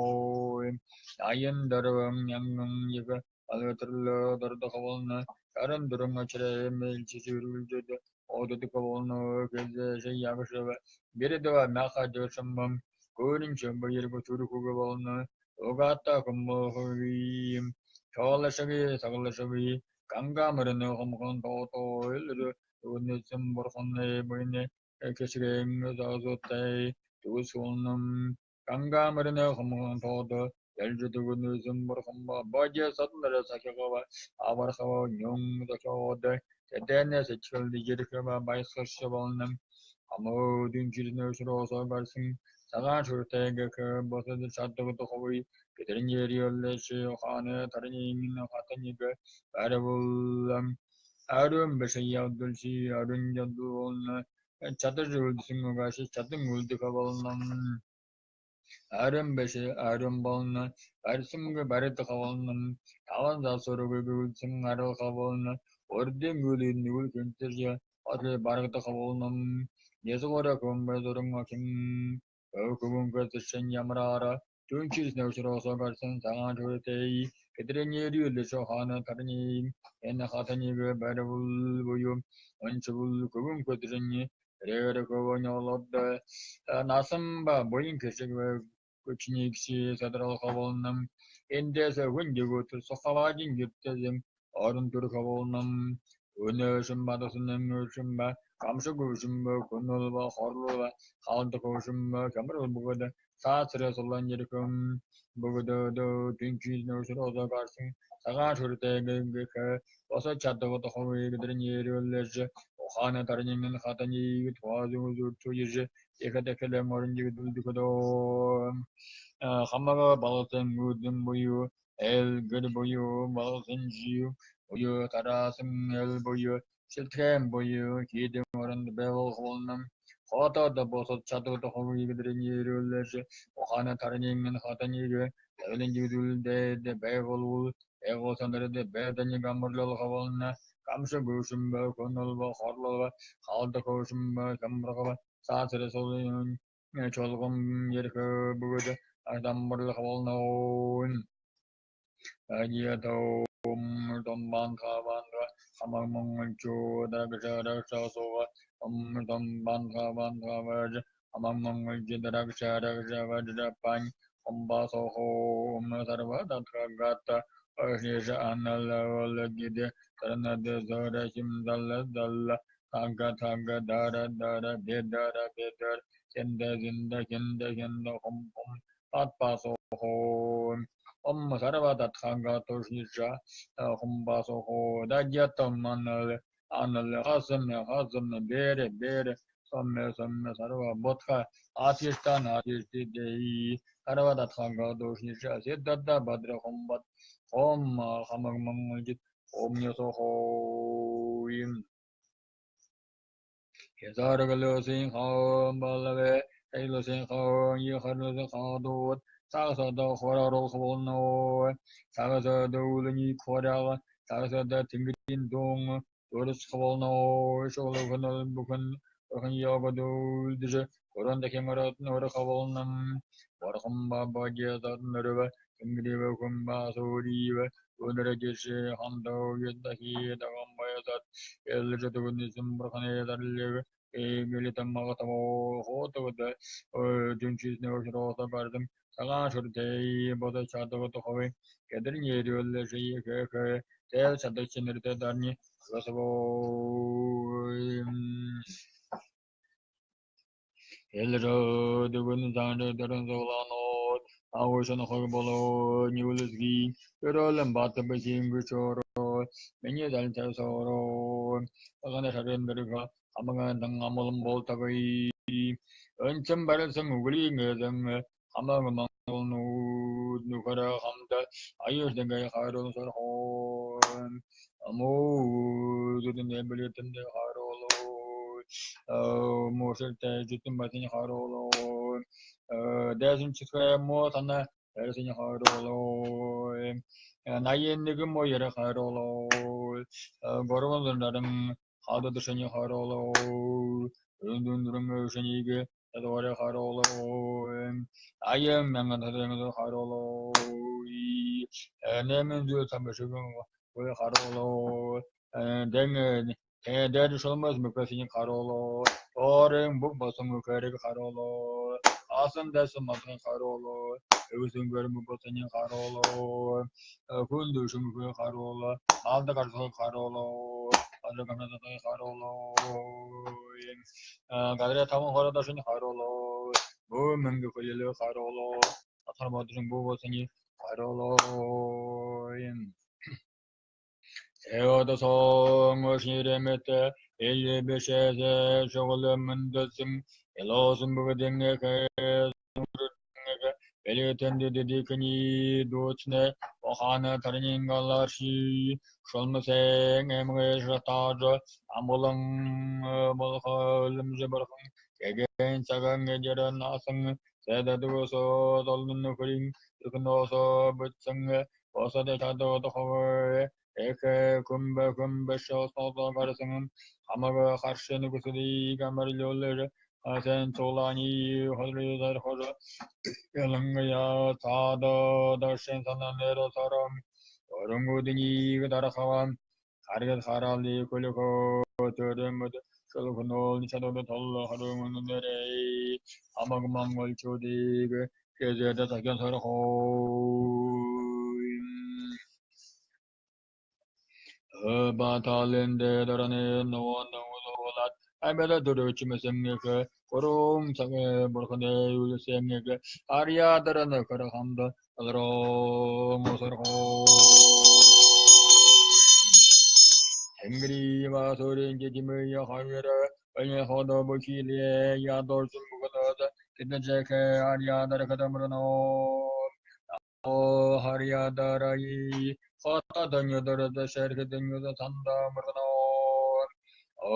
наиндэрвэмнэм яга алгатрло дордоховолно каран дурмачрэ мэлчүрүлжэдо ододколно кезэ ягшэвэ биредва маха жошмм көөрүнчөмбө ерго түрхүгө болно огата кыммохуим чоолашаги сагалашаги гангамырны хомхон тото элрө өнөсөм бурхонне буйне кэшгэм зазотай тусунум гангамырны хомхон тото ялжудугүнөсөм бурхонба бажа сатлара сахигава авархава нюн дохиод тэдэнэ сэчвэл дижэрхэва баясгаш болном амодын жирнөөсрөөсөө гарсан цагаан шүртэй гэх босод чаддаг тухай бидний хааны тарны хатаныг баривул арун башаядулси арун ядуун чадаж үлдсэн гаши чадан үлдэх болно арун баши арун болно барьсанг баридах болно таван засург үлдсэн арилах болно ордын үл нүгэл гэнтэрж орли барагдах болно Несгора көмбөдөрөн хин көмөнгөсөн ямрара түнчис нөшрөөсөө гарсан цагаан шүртэй тэдний рүүлэшөө хаана тарны энэ хатаныг баривул буюу онцгол көмөнгөдрөн рээр көөнөлөд насамба буян хэсэг көчнийг садрал хаволном эндээс хүндэгүүт сохаважин гэртэзэм орон төр хаволном өнөөшин бадасным өшин ба гамшиг өшин ба көнөл ба хорлол ба хаалдах өшин ба хямрал бөгөөд саацрэ сулан жирхэм бөгөөд түнчиз нөөшөр озоо гарсан цагаан шүртэй гэх босод чаддаг тухай гэдрэн ерөөлж ухааны тарнин хатаны туазын үзүүрчүүж эхэдэхэлэ моринжиг дүлдүхөдөө хамага балсан үдэн буюу эл гэр буюу балсан жив буюу тараасан эл буюу шилтгэн буюу хийдэн оронд байгуулна хотод босод чаддаг тухай гэдрэн ерөөлж ухааны тарнин хатаныг тавлин жигдүүлдээд байгуулвал эгоосондрд бэдани гамбарлал хаволна гамша гүшүмбэ көнөлбө хорлолбо хаалда көшүмбэ гамбаргава саацрэ солын чолгом ерхэ бүгөд адамбарлал хаволноон аниятом домбан хаванга хамамманчу дарагшарагшасова ом домбан хаванга важ хамамманчу дарагшарагшаваджапань омбасохо ом сарвадатхагата Ашиша аналавалагиде таранад зорашим далла далла тага тага дара дара бедара бедар сенда зинда хинда хинда хум хум патпасохо ом сарвадатхагато шиша хумбасохо дадьятам анал анал хасам хасам бере бере сомме сомме сарва ботха атиштан атишти деи сарвадатхагато шиша сиддадда бадра хумбат ом хамаг мангажит ом нёсохоим хязаргалосын хаан балавэ эйлосын хаан ехарлосын хаадуут цагасада хорарол ховолно цагасада үлэний хорага цагасада тэнгэрийн дун дөрс ховолно шоглохнол бүхэн бүхэн ягодулдж корон дахимарат нөр ховолном бархам бабажиазат нөрвэ тэнгэрийн хүмба суривэ өнөрөжши хандоо юдахи дагамбаясат элжэтүгүнүсүм бурханы дарлыг эгэлитаммагатамо хотогод дүнчиснэ ошроосо бардым цагаан шүртэй бодо чаддаг ховы кэдэрн ерөөлши хэ тэл чадагч нэртэй дарны госбо элрө дүгүн заан дөрөн золано агуушан хог боло нюлсги өрөөлөн бат бэсингү чоро миний далтасоро агана шарендэрга хамаган амолон болтагой өнчөн барсан үглийн эзэн хамаг монгол нүхэрэ хамда аюус дэнгэ хайрон сорхон амуу дүн нэмбэлэтэн хайроло муушерте жутун батини хароло дэсэн чихэ мо тана эрэсини хароло 81 мо яра хароло горвон зундаран хададшани хароло өндүндүрэн шэнигэ тадваре хароло аям мянган тадваре хароло нэмэн зүү тамбашигэн ой хароло дэн дэн шолмос мөкөсини хароло орын бүк босон мөкөриг хароло асан дэсэн мадхан хароло өвсөн гөр мөкөсини хароло хүн дөшүн мөкө хароло алда гарсоо хароло алга хароло гадра таван хородошин хароло бөө мөнгө хөлөө хароло атар бодрын бүү босни хароло Эодосон ширэмэт элбешэсэ шоголомындысын элосын бүгдеңэхэ белетенде дедикни дуцне охана тарнингаларши шолмасен эмгэ шатажа амболон болхолымжы бархан кеген цаган гежерен асан сэдэдгосо долнун хөрин түркносо бүтсэн осада чадо ховэ эхэ күмбэ күмбэ шосодо гарсан хамага харшны гүсүди гамарлёллер асан цолани ходры хожо ялангая цада дашен сананэро сарам оронгудни дарахавам харгат харали көлөхө төрөмөд шолхнол ничадод толло харумуннэрэ хамаг мангол чодиг кезэдэ такян сархо баталенде даране ноон нолат амела дөрөчмөсөңгө корун саңы бурханы үлсеңге арьядараны карахамда алромосорхо тэнгри ва сорин жимэ хавера энэ ходо бокиле я дорсун бугада тэдэжэкэ арьядар кадамрано о харьядараи хата дэньёдэрдэ шэрхэ дэньёдэ танда мырно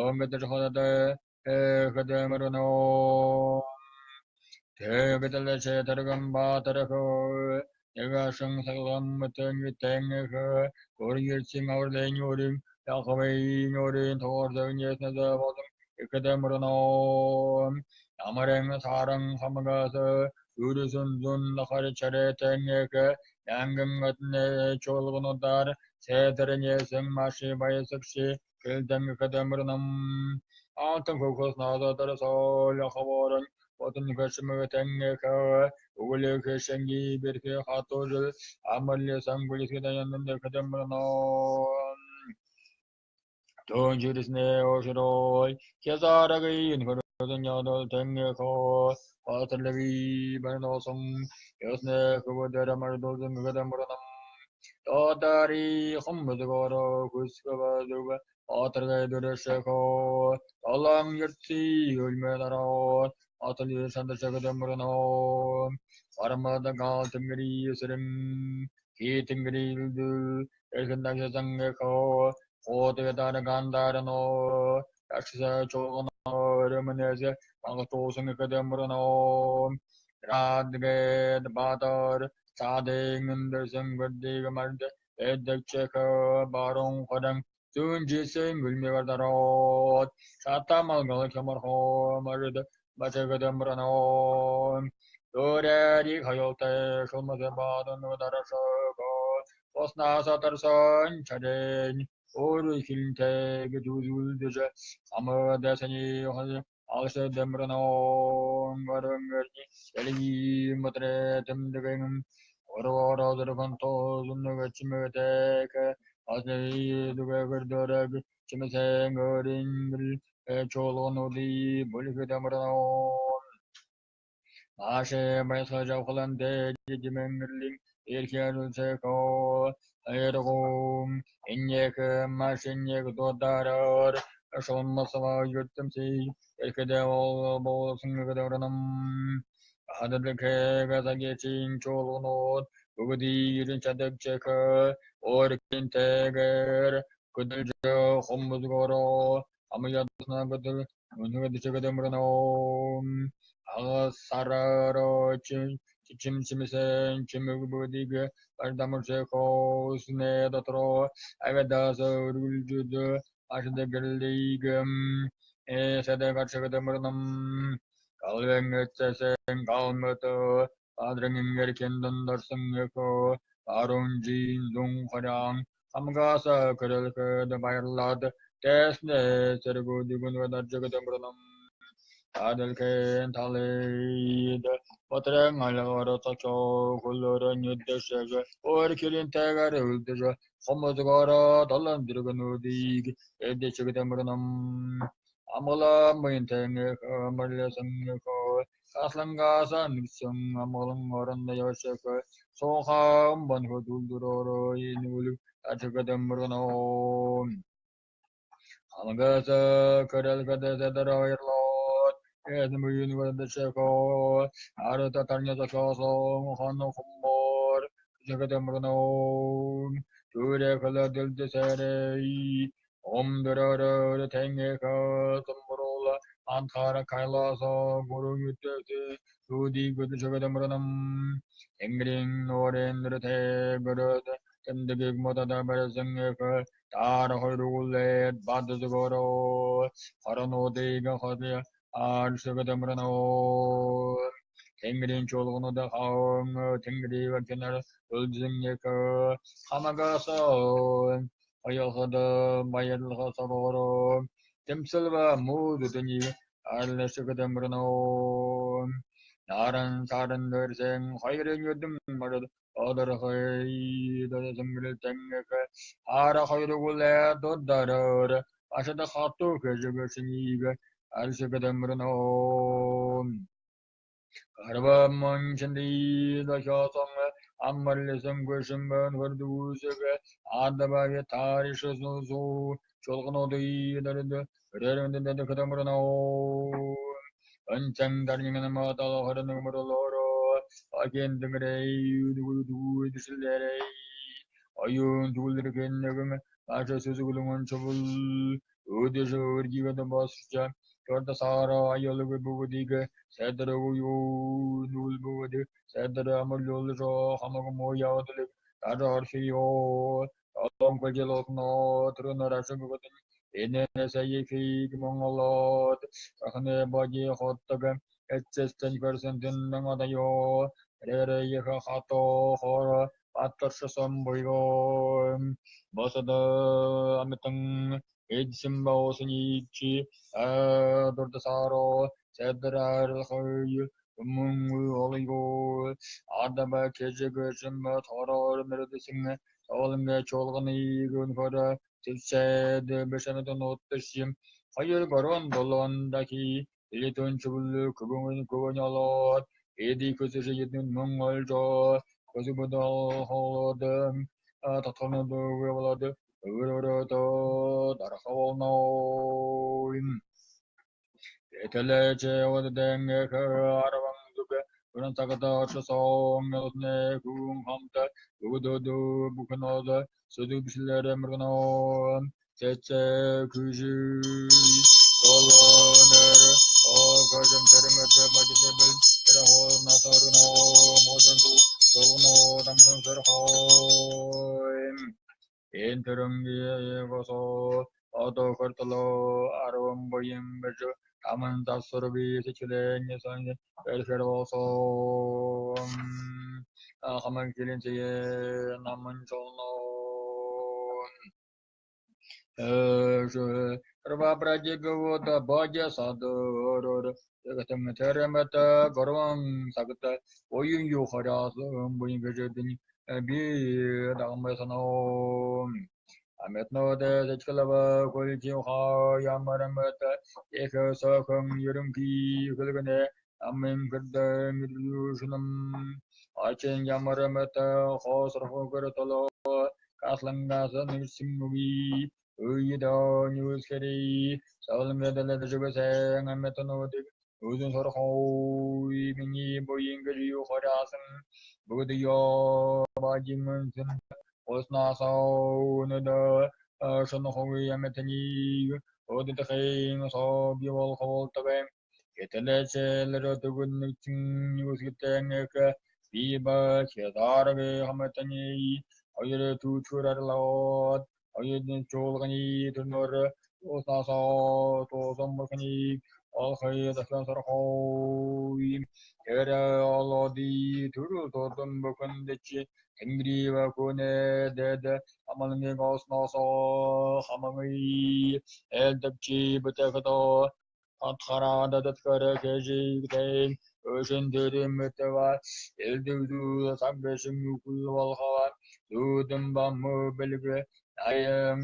омэдэр ходадэ хэдэмэрно тэгэдэлэшэ тэргэм батэрхэ нэгэшэн сэлэм тэньүтэнгэ горьерчин аврлэньорин яхвэйньорин тордэньэснэдэ бодон ихэдэмэрно намарэн саран хамгас үрүсүн зун нахар чарэтэнгэ янгэн чолгонодар сэдэрнэсэн маши баясакши кэлдэн хэдэмэрнам алтан хөхөс нададар сол ховорон бодон хэшмэг тэнгэ угулэх шэнги бэрхэ хатожл амарле сангулисгэ даяннан хэдэмэрно төнжүрснэ ошрой кезарагын хөрөдөн ядол тэнгэ патрлеви барносон ёсне хөвөдөр мардозон хэдэмэрнам тодари хомбодгоро хүсгэвэлүг атаргай дүрэшэхо талан ерци өлмөдаро атал сандашагадамрано парамада гал тэнгри сэрэн ки тэнгри илдү эрхэндагсангэхо хотэгдар гандарано якса чогоно өрөмнэсэ мангатоосангэдэмрано радгэд бадар цадэнгэндэсэн гэрдиг мард эдэгчэх барон хорон зүнжисэн гүлмэвардарот шатамалгал хямархо мард бачагадамрано дөрәри хаялтай шулмасы бадан дарашого оснасатарсан чарен өөр хилэнтэй гэж үзүүлдэж амадасаны алса дэмрано гарангэрни элги матрэ тэмдэгэн орородоргон тозуннэгчмэтэк азэй дүгэгэрдөрэг чимэсэнгөрин чолгонуди бүлхүдэмрано Аше байсажавхлан дэжимэнгэрлин эрхэрүсэко эргом иннек машиннек додарар шонмасава юттымси эрхэдэ болсунгыдорном хададкэ газагечин чолгонот бүгдирин чадагчэк оркинтэгэр көдөлжө хомбузгоро амыядсна көдөл өнөөдөр агас сарароо чимчимсэн чимэгбүүдийг бардамуршехоосне дотроо авядаас өргөлжөд ашда гэрлийг эсэдэ гарчагдамрнам галвэнгэтсэн галмөтө падрангэр кендондорсон эко барунжин зун хорян хамгаса көрөлкөд баярлаад тэснэ зэргүүдийг даржагдамрнам Адэлхэн талид Батран алгара цочо хөлөрө нүдэшэг өөр киринтэйгээр үлдэж хомозгоро долон дэргэнүүдийг эдэчгдэмрнам амгалан буянтэнэх мөрлөсөнгөх аслангаса нүсэн амгалан оронд явшиг суухан бонхо дүлдөрөөрөө инүүлэг ачгдэмрнө хамгаса көрөлгөдө баярлаад эзэн арата тарнязашосон хан хоммор жэгдэмрнө түрэ хөлөдөлдөсэрэй омдөрөөрө тэнгэх сомборола антхара кайласа гуру ютэсэ суди гөдөшөгдэмрнөм тэнгэрийн норендөр тэгөрөд тэмдгийг модада барьсангэх таар хоёругулэд бадзгоро харануудыг хадя аршигдэмрнө Тэнгэрийн чуулганууд хаан тэнгэрийн кенар өлзөнгөх хамагаса оёход баярлага соргоро тэмсэлва муудүтэний арлашигдэмрнө наран саран дөрсөн хоёрын юдым марад одорхой дөрсөнгөл ара хоёругулэ доддорор ашада хату хэжэгшнийг аршигдэмрнө Карвамончэндидошосон аммарлэсэн гүшимбэн хөрдүүсэг адабаги таришсусу чулгнуудыдард өрөөндөнд кадамрноо анчан дарнигэн матал хорногморлоро агендгэрэй дүгүдүсэлэрэй оюун түлэргэннэгэн аша сүзгүлүн чубул өдөш өргигэн босча Чордасара аялыг бүгдийг сайдараг юу нүл бүгд сайдар амарлуулжо хамаг мо явдлыг дарархиё олонкожилотно трунарашаг бүгд энэсэйхийг монголот тахны божи хоттог эцэстэн көрсөн нангадаё рэрэх хато хор патторшсон буйго босод амтан эдсэн баосни дурдасаро сэдрархой мөн олиго адаба кэжэгэшим тороор мэрдэсэн тоолонгэ чуулганыг өнхөр твсэд бэшэмэд нутташим хоёр горон долон дахи илэтэн чүбүл күбүн күбүнолот эди көсөшө едэн мөн олжо көсүбүдө холод татхонодо болод өрөөрөдө дархаволноин Этэлэчэ оддэнгэ арвангдуг уран цагта очсон нэ күн хамта өгдөдө бүхнод сөдөг бишлэр мөргөнө цэцэ күжү долонер огожм тэрмэт баждэбэл тэрхол насарно модонду чолгоно дамсан сэрхойм энтерэнги госо одоо хортоло арван буян бэж аман засвар би сэчлэн сан бэлхэросо хаман килэнчээ наман чолно Рвабраджигвода божа садорор тэгтэн тэрэмэт горван сагт оюн ю харяс буян гэжэдэн би дагмасано Аметнод сэчгэлава көлжин ямарамат эх сохом ерөнхий хөлгөнэ амын гэрдэ мэлюшнам ачин ямарамат хосрохогор толо каслангаса нүсимүги уйдо нюсхэри солонгодолод аметнод өзүн сорхой миний буян гэрю харясан бүгд ё бажимэн оснасоо өнөдөө шонохой аметнийг Одитхин соби волхолтавэ Кетэлэчэлэрэ төгөннүчүн юсгитэнгэх биба хедаргэ хаматани хоёр түүчүрарлаот хоёрын чуулганы төрнөр уснасоо тоосон бурхны алхай дахин сархой тэрэ олоди төрөл тодон бүхэндч тэнгэрива күнэ дэд амалны госносоо хамамый элдэвчи бүтэхто атхарададаткара кэжигтэй өшөн төрөмөтөва элдэвдүү самбэшин үкул болхава дүүдэн баммы бэлгэ айым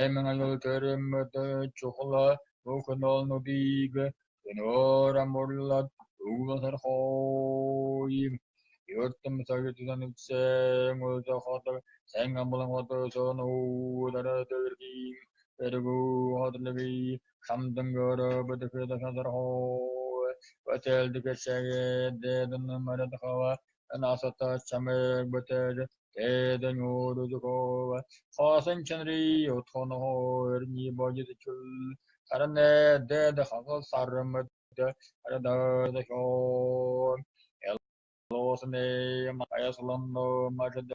эмэн аюл төрөмөтө чухла мөхөнолнудыг өнөр амурлат угсархой Ёртом сагытдан үтсэн өлзө сайн амбалан хото сон уудара төлөргийн эргүү хотлоги хамдангөр бүтэхэд хазархой бэтэлдгэшэгэ дэдэн марадхава насата чамэг бүтэл тэдэн өрөдөхөө хасан чанри отхоноо эрни божид чул харанэ дэд хагал сармэд харададахоо элосне маяслондо мажд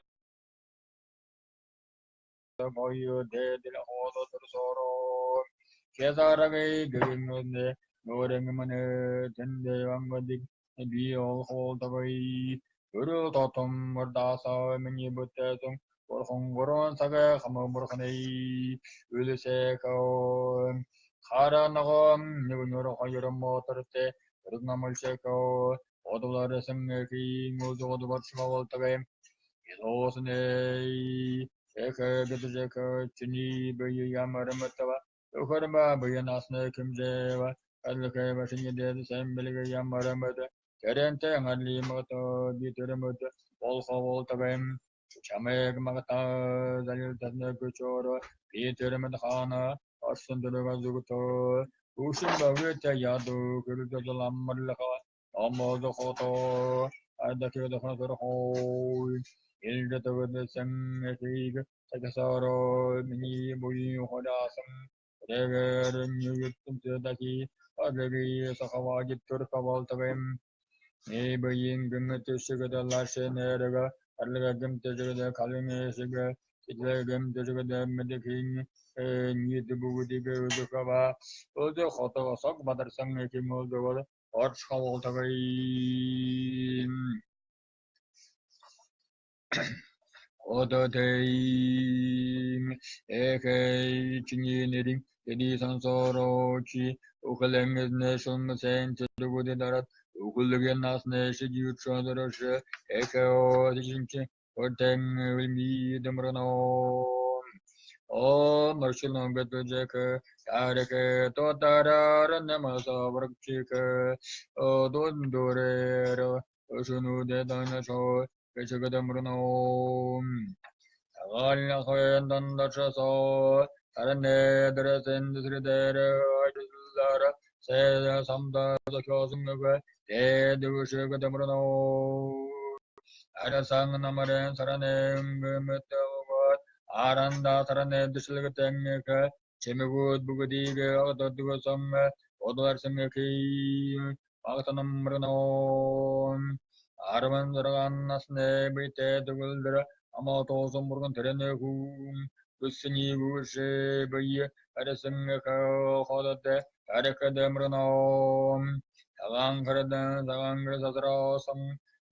бойо дэдэл ходотор кесарагэй гэгэннэ нөрэнгмэнэ тэндэ вангадик би олхолтагай өрөө тотом мурдаса миний бүтэсэн бурхан гурван цагаа хамаа бурханы үлсэкөө харанагом нүгнөр хоёр моторте өргнамэлсэкөө одулар сэнгэхи музод борчмаволтагай илосне эхэ гэдэжэкэ чиний бие ямарматава өхөрмө буянасны кимжэва аллэхэ башины дэд сэмбэлгэ ямармат тэрэнтэ ангалимато би төрөмөт болховолтагай чамэг магта залил татна көчөөрө би төрөмөт хаана орсон дөрөг зүгтөө ушин бавэт яду көрдөламмарлаха аммодо хото адакэдахнасорхой илдэтэгдэсэнгэхийг сагсаро миний буйн ходаасан Рэгэрньюттумтэдаки агэги сахавагиттуркавалтавэм небэйин гэмтэшгэдэлашэнэрэгэ арлэгэмтэжгэдэ калинэшгэ итлэгэмтэжгэдэ мэдхин нийтбүгдигэ өдөхава өдө хотого сог бадарсан кимөлдөгөр орчхавалтавэм одотэйм эхэй чиний нэрийн тэний сонсорочи ухлэнгэнэ шунсэн төлөгөдө дарат ухлэгэ насны шижүүчөдөрөш эхэо тишинчи отэн үлми дэмрано о маршилон бэтужэк тарэкэ тотарарнэмасавракчик одондорэр шунудэ данашо кэчэгэдэмрано тагалнахуэндандачасо таранэдэрэсэндсрэдэрэ ажлара сэ самдадахёсунгэгэ тэдүшэгэдэмрано арасангнамарэн саранэнгэмэтэгот аранда саранэдэшлэгтэнгэх чэмэгүүд бүгдийг ододгосон одуарсангэхи багтанамрано арван зургаан насны битэ төгөлдөр амаа тоосон бурган тэрэнэ хүн өссөний гүшээ бие арасангэх ходот аракадамрано тагаан кардан тагаан сасрасан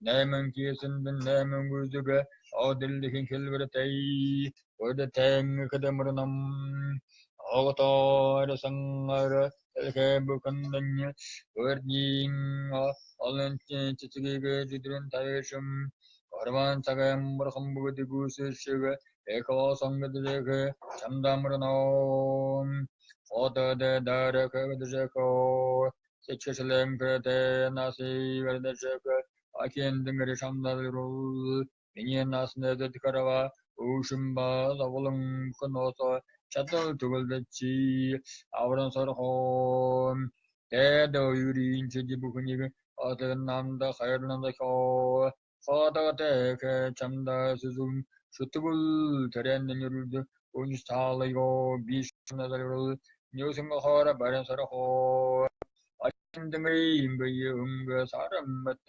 найман киесэндэн найман гүзүгэ одиллихэн хэлвэртэй өдөтэнгэдэмрнам огтоор сангар элхэбүкэндэн өрдийн олон цэцэгийг зүдрэн тавишим орван цагаан бурхан бүгд гүсэшиг эко сонгодлэг чамдамрно одод даракэдэжэко сэчэшлэмкэдэ наси вердэжэк акендэнгэр шамдалрул миний наснэдэд карава өвшинба завлан хоносо чадал төгөлдөчи авран сорхон тэд юрин чиди бүхнийг одон намда хайрнанда хо хадагтэк чамда сүзүм шүтгүл тэрэн нүрд үнс таалайго бишнадалрул Нюсэнхоор баримсархоо Андангай имбэй өнгө сараммат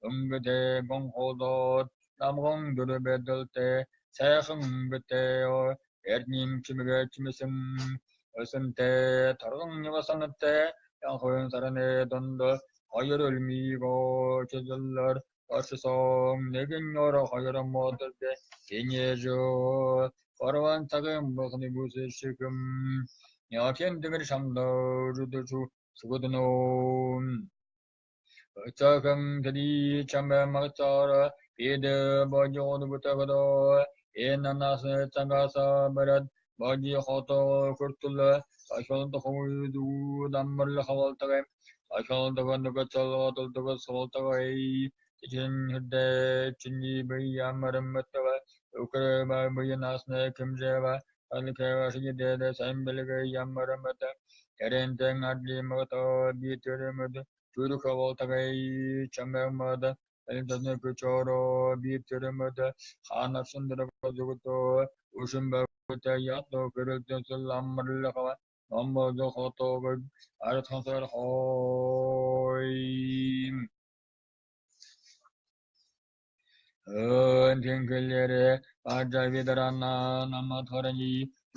өнгө дэбон холоод намгон дөрөбөдөлтэй сайхан өнгөтэй эрним чимгээ чимсэн өсөнтэй торгон явасантай янхын сарны донд хоёр өлмийгөө чөллөр орсон нэгэн ёро хоёр модод инежо хорван цагын бохны бүсэшигм якен дэгэр шамдоо сугодно Цахан тэди чамбэ магцаар пид божон бутагадо энанас цангаса барад божи хото хүртэл сашон тохойду даммарл хавалтага сашон тогондог чолготолдог солтогой чин хөдэ чиний бьямарамматава укрэма буянасна кимжэва алкэва шигдэдэ самбэлгэ ямараммата Тэрэнтэн адлимото битерэмэд чүрхавалтагай чамэмэд элдэнэ көчөро битерэмэд ханасындрагозугто ушимбэгүтэ ято көрөлтөнсөлламмарлахава номбодо хотогой арытхансар хойм Өн бажавидарана наматхарани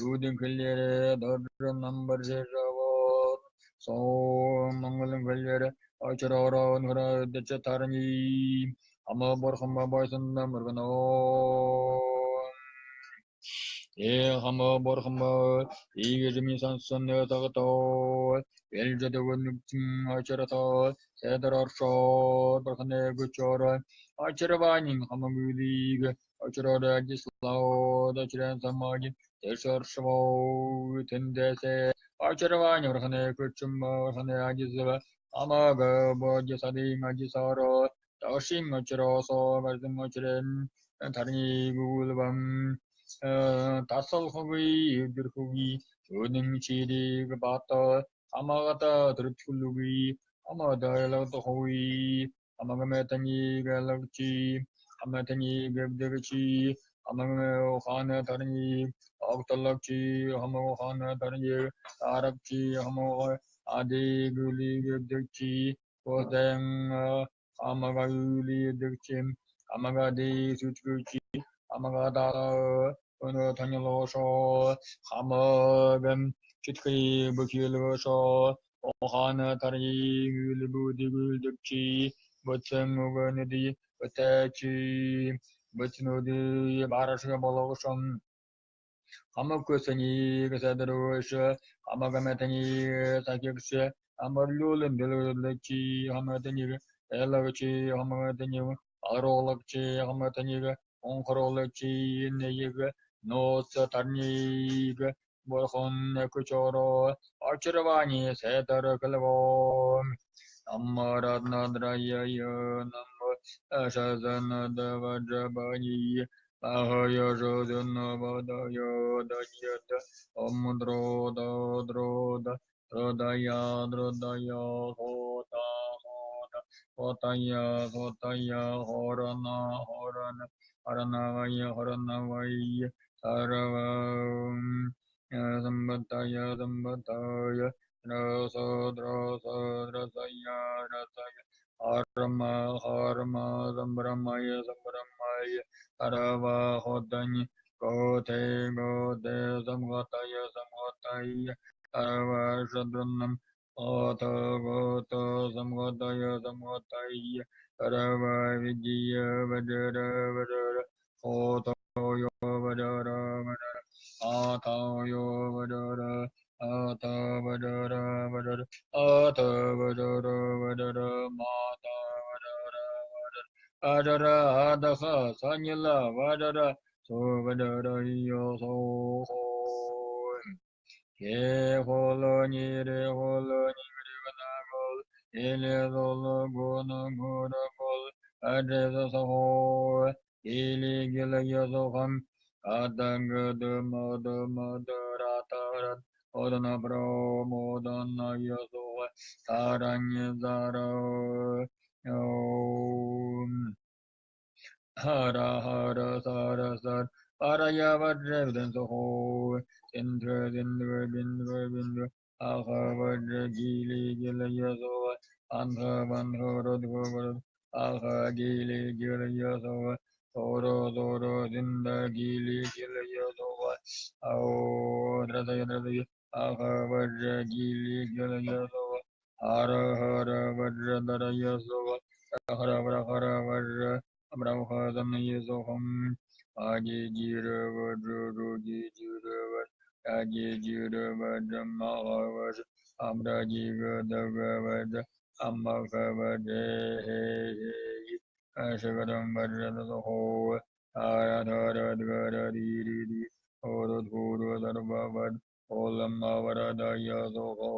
юдэн хэллэрэ дорр намбар со монголын хэллэрэ очророн хөрөдөч тарни ама борхон бойсон мөргөнө э хамо борхон игэж сансан тагто элжэдэгэн нүгцэн очрото сэдэр оршо борхны гүчөөрө очрванин хамагүлиг очроро ажислао дочрэн самаги тэшоршво тэндээсэ очрвани борхны күчм борхны ажисва амага божсадин ажисаро ташин очросо барзын очрэн тарни гүлбан тасал хуги өдөр хуги өнөн чириг бата амагата төрчүлүги амадайлаг хуги амагамэтани галагчи аматани гэвдэгчи амагаме хана тарни огтологчи хамаг хана тарни арабчи хамаг ади гүли гэвдэгчи кодэн амагаюли дэгчи амагади сүчгүчи амагада өнө танилошо хамагам читхи бөхилгошо охана тарни гүлбүдүгүлдүкчи бөцэн үгэнэди бөтэчи бөцнөдү барашга болгошон хамаккөсөни гэсэдэрвэш хамагамэтани сакигш амарлуулын дэлгэдэлчи хаматани элагчи хаматани аруулагчи хаматани онхоруулагчи нэйг ноц тарниг борхон көчөөрө очрвани сэтэр кэлво амараднадрая нам шазанадаваджабани ахаяжодунавадая дайят омдрода дрода родая дродая хота хота хотая хотая хорана хорана харанавая харанавая сарвам самбатая самбатая драса драса драсая драсая харма харма самбрамая самбрамая сарва хотани готе готе самгатая самгатая сарва шадрунам ото гото самгатая самгатая сарва видия ваджара ваджара хото йо ваджара ваджара ата йо ваджара ата ваджара ваджара ата ваджара ваджара мата ваджара ваджара ваджара адаха саньла ваджара со ваджара йо со хо хе холо ни ре холо ни ре гна гол эле золо гона гора гол адре со хо или гила йо со хам аданг д ма д ма д ра та ра одна бро модана йо со таранье зара ом хара хара сара сар парая ваджре виден со хо синдра синдра биндра биндра Аха ваджа гили гила ясова анха ванха родго аха гили гила ясова торо торо зинда гили гила ясова ау драдая драдая аха ваджа гили гила ясова хара хара ваджа дара ясова хара вара хара ваджа амрауха замна ясохам аги гира ваджа роги гира ваджа аги гира ваджа маха ваджа амра гига дага ваджа аммаха ваджа хе хе шагарам ваджа дасахо ара dhara dhara ri ri ri oro dhuru dharva vad olamma varadaya soho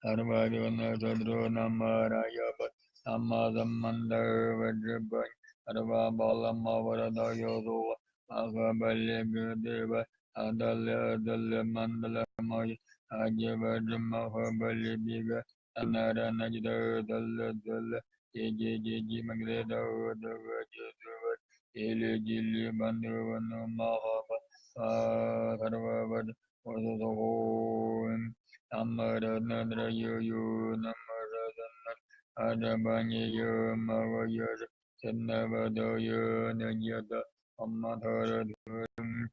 Arvajana Sadro Namaraya Amma Sammanda Vajra Arva Balamma Varadaya Sova Agha Deva Adalya Adalya Mandala Maya Ajya Vajra Maha Biga Anara Najda Dalla Dalla Je Je Je Magre Dava Dava Jadava Ele Jili Bandhavana Maha Sarva Vad Vasaho Namara Nadra Yo Namara Adabanya Yo Mavaya Sanavadaya Nayada Amma Thara Dharam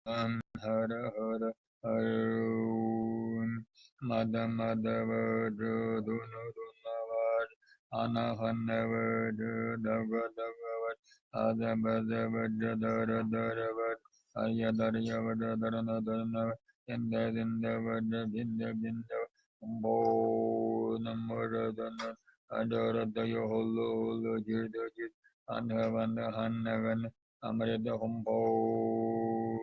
Hara Hara Harum Mada Mada Vajra Duna Duna Vaj Anahanna Vajra Daga Daga Vaj Adabada Vajra Dara Dara Vaj Arya Darya Vajra Dharana Dharana Inda Dinda Vajra Binda Binda Umbo Namara Dana Adara Daya Holo Holo Jirda Jid Anha Vanda Hanna Vanda Amrita Humbo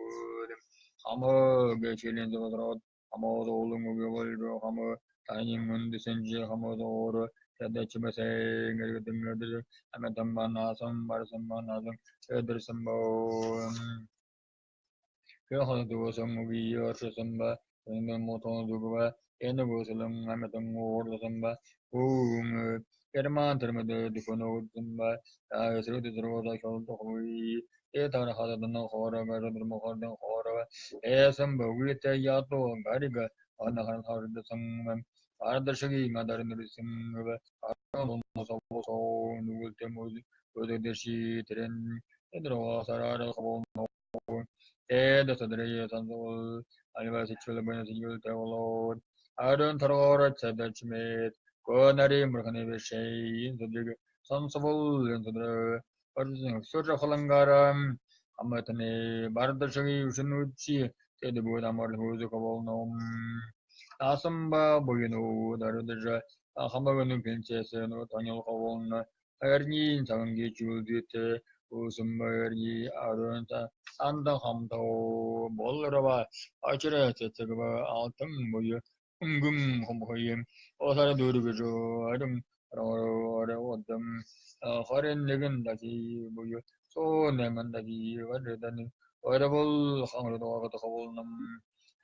Hama Gechilin Zavadrat Hama Dolung Ugavalro Hama Taining Mundi Senji Hama Dora Chada Chibase Ngarigadim Amatambanasam Barsambanasam Edrasambo Kyohadu Samba Moton Duba Enugusalam Amatam Orlasamba Um Kerman Dukono Zumba Sruti Sroda Etara Hadana Hora Garadra Hora Esamba Vita Yato Gariga Anahan Harda Sangam Ardashagi Madar Nursimba So Nultemu Udeshi Tren Edro Sarara Ed Sadri Sandol Alva Sichula Yul Tevolo Arun Tarora Chadachmet Konari Murkani Vishay Sadrig Sansavol and Sadra Surja Halangaram Amatane Bharadashagi Ushanuchi Tedu Amar Huzukavolnom Asamba Boyino Darudaja Hamaganu Pinches no Tanyal Havolna Erni Tangi Chudite Usumbergi Arunta Sanda Hamto Bolrava Achara Chetagava Altam Boy Ungum Homhoyim Osara Durgujo Adam Rodam Horin Ligan Daki Boy So Nemandaki Vadredani Oirable Hangrodovavolnum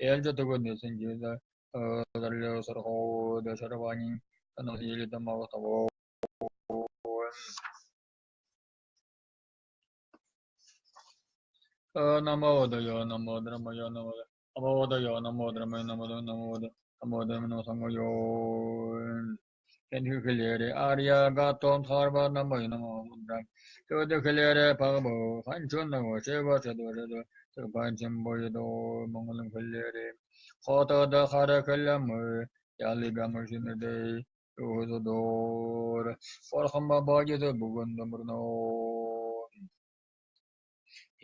Elja to goodness in Juda Sarho the Saravani and the Mavatavo Namo Daya Namo Dramaya Namo Namo Daya Namo Dramaya Namo Namo Namo Namo Sangoyo Kenhukelere Arya Gaton Harva Namo Namo Mudra Chodekelere Pagabo Hanchun Namo Sheva Chado Chado Panchim Boyado Mongolam Kelere Khota da Khara Kalam Yali Gamashinade Uhodor Farhamba Bajada Bugundamurno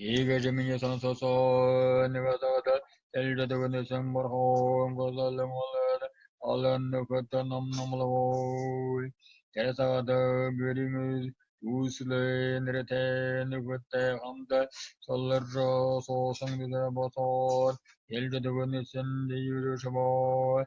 Ega Jamiya Sansoso Nivasada Elda Sambarho Gozalam Alan Katanam Namlo Teresa Gurimus Usle Nrete Nukute Hamda Solarjo So Sangida Botor Elda Gunishan the Yurushabo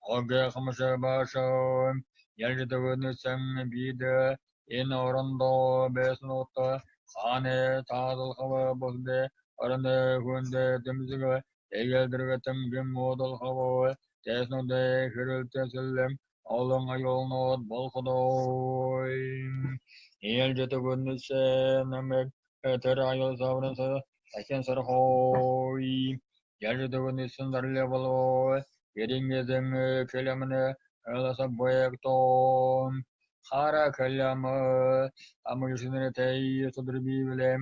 Aga Hamasha Basha Yelda Gunishan Bida in Orando Besnota Hane Tadal Hava Bosde Arande Hunde Temziga Egeldrigatam Gimodal Hava Tesno de Hirul Along Ayolnod Bolkhodoi Eljetugundse Namek Terayol Savransa Sachen Sarhoi Ялжидэгүнүсэн дарле болоо Эрингезэн кэлэмнэ айласа боягтон хара кэлэм амылшынэ тэй содрбивлем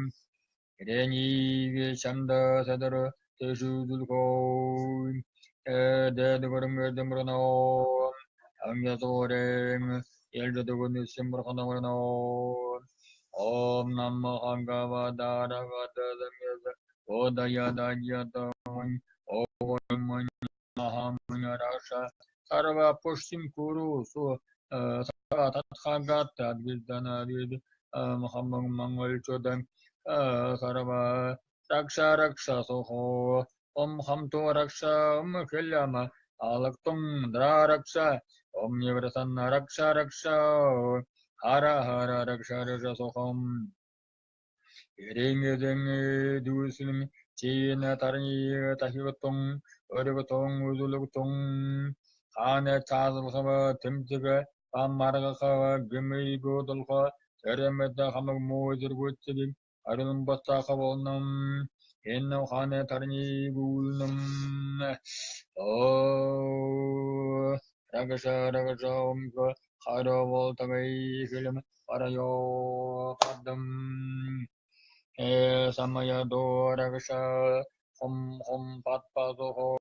Эрэнигэ чанда садар тэшүдүлкой эдэдгөрмөдөмрөно ангязорэн ялжидэгүнүсэн бурханамрано Ом намо хангавадарагададамяз одаядадьятон Ом Махамунараша Сарва Пуштим Куру Су Татхагат Адвиданавид Махамман Мангалчодан Сарва Ракша Ракша Сохо Ом Хамто Ракша Ом Хиляма Алактум Дра Ракша Ом Ниврасанна Ракша Ракша Хара Хара Ракша Ракша Сохом Эрэнгэдэн дүүсүн чиинэ тарни тахигтун өргөтөн үзүлүгтун хааны цаазалхава тэмцэгэ паммаргахава гүмийгүүдэлха сэрэмэдэ хамаг муу зэргүүцэг арун бацаха болном энэ хааны тарни гүлнэм оо рагша рагша омго харовол тагай хилэм парайо падам самая дорагша хом хом патпазохо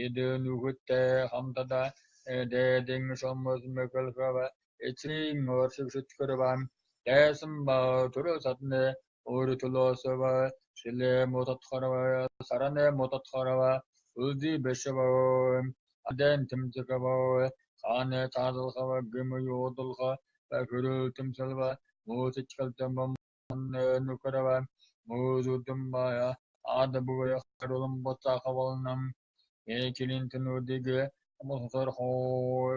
эдэнүгүтэ хамтада дэдэн шомос мөкөлхөв эцрийн оршиг шүтгэрвам дайсан ба төрө садны өөр төлөөсөв шилэ мототхорва сараны мототхорва үлди бэшэв адэн тэмцэгэв хааны таазалхав гүм юудулха хөрөө тэмсэлва мууцчгэлтэм нүкэрва муузудумбая адабуя харулам боцахавалнам экилинтэнүүдийг мосорхо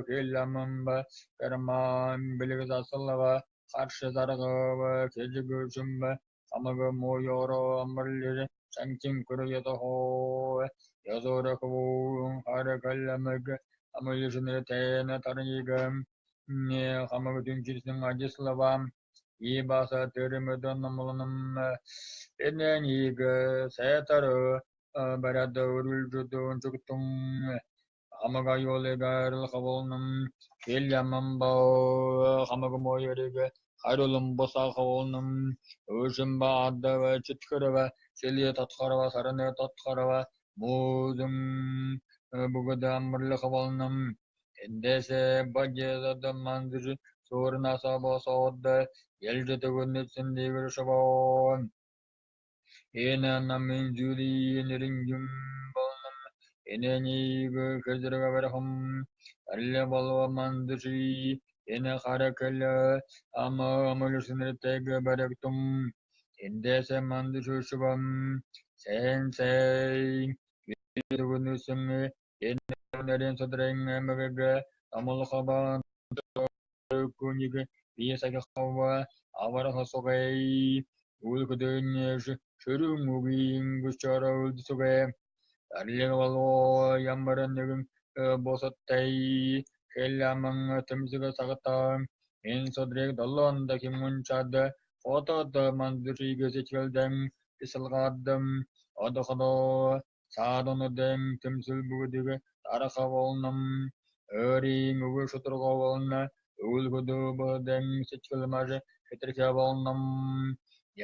хилламамба карман билгзасалава харш заргава кежгүшүмба амага моёро амрлир санчин курьятохо язорахвун харакалламаг амылжны тэнэ тарнигам не хамаг дүнчирсэн ажиславам ибаса төрөмөдөн намланым энэнийг сайтар барада өрүлжөдөн чугтун хамага йолегар хаволным хилямамба хамага мойориг харулам боса хаволным өшүмба аддава читкэрва шиле татхарва сараны татхарва музум бугада амрлы хаволным эндесе бажезада мандыр суурнаса босоодда ялжытыгүнүтсүн дигүршобон энэ намын жүли нэринжүм болным энэнийг хэзэргэвэрхэм алле болва мандыши энэ харакэл ама амылшынртэг барактум эндесе мандышушбам сэнсэй дүгүнүсүн энэ нэрэн содрэн мэгэг амылхабан күнийг бие сагхава авархасогэй үлкөдөнөш шөрүң үгийн гүчара үлдсүгэ аллег болоо ямбаран нэгэн босоттай хэляман тэмсэгэ сагата эн содрэг долоон дахимунчад хотод мандырыг сэчгэлдэн исалгаадам одоходо саадонодэн тэмсэл бүгдийг тарахаволном өөрийн үгүй шударга үлгөдөө сэчгэлмаж хэтэрхяволном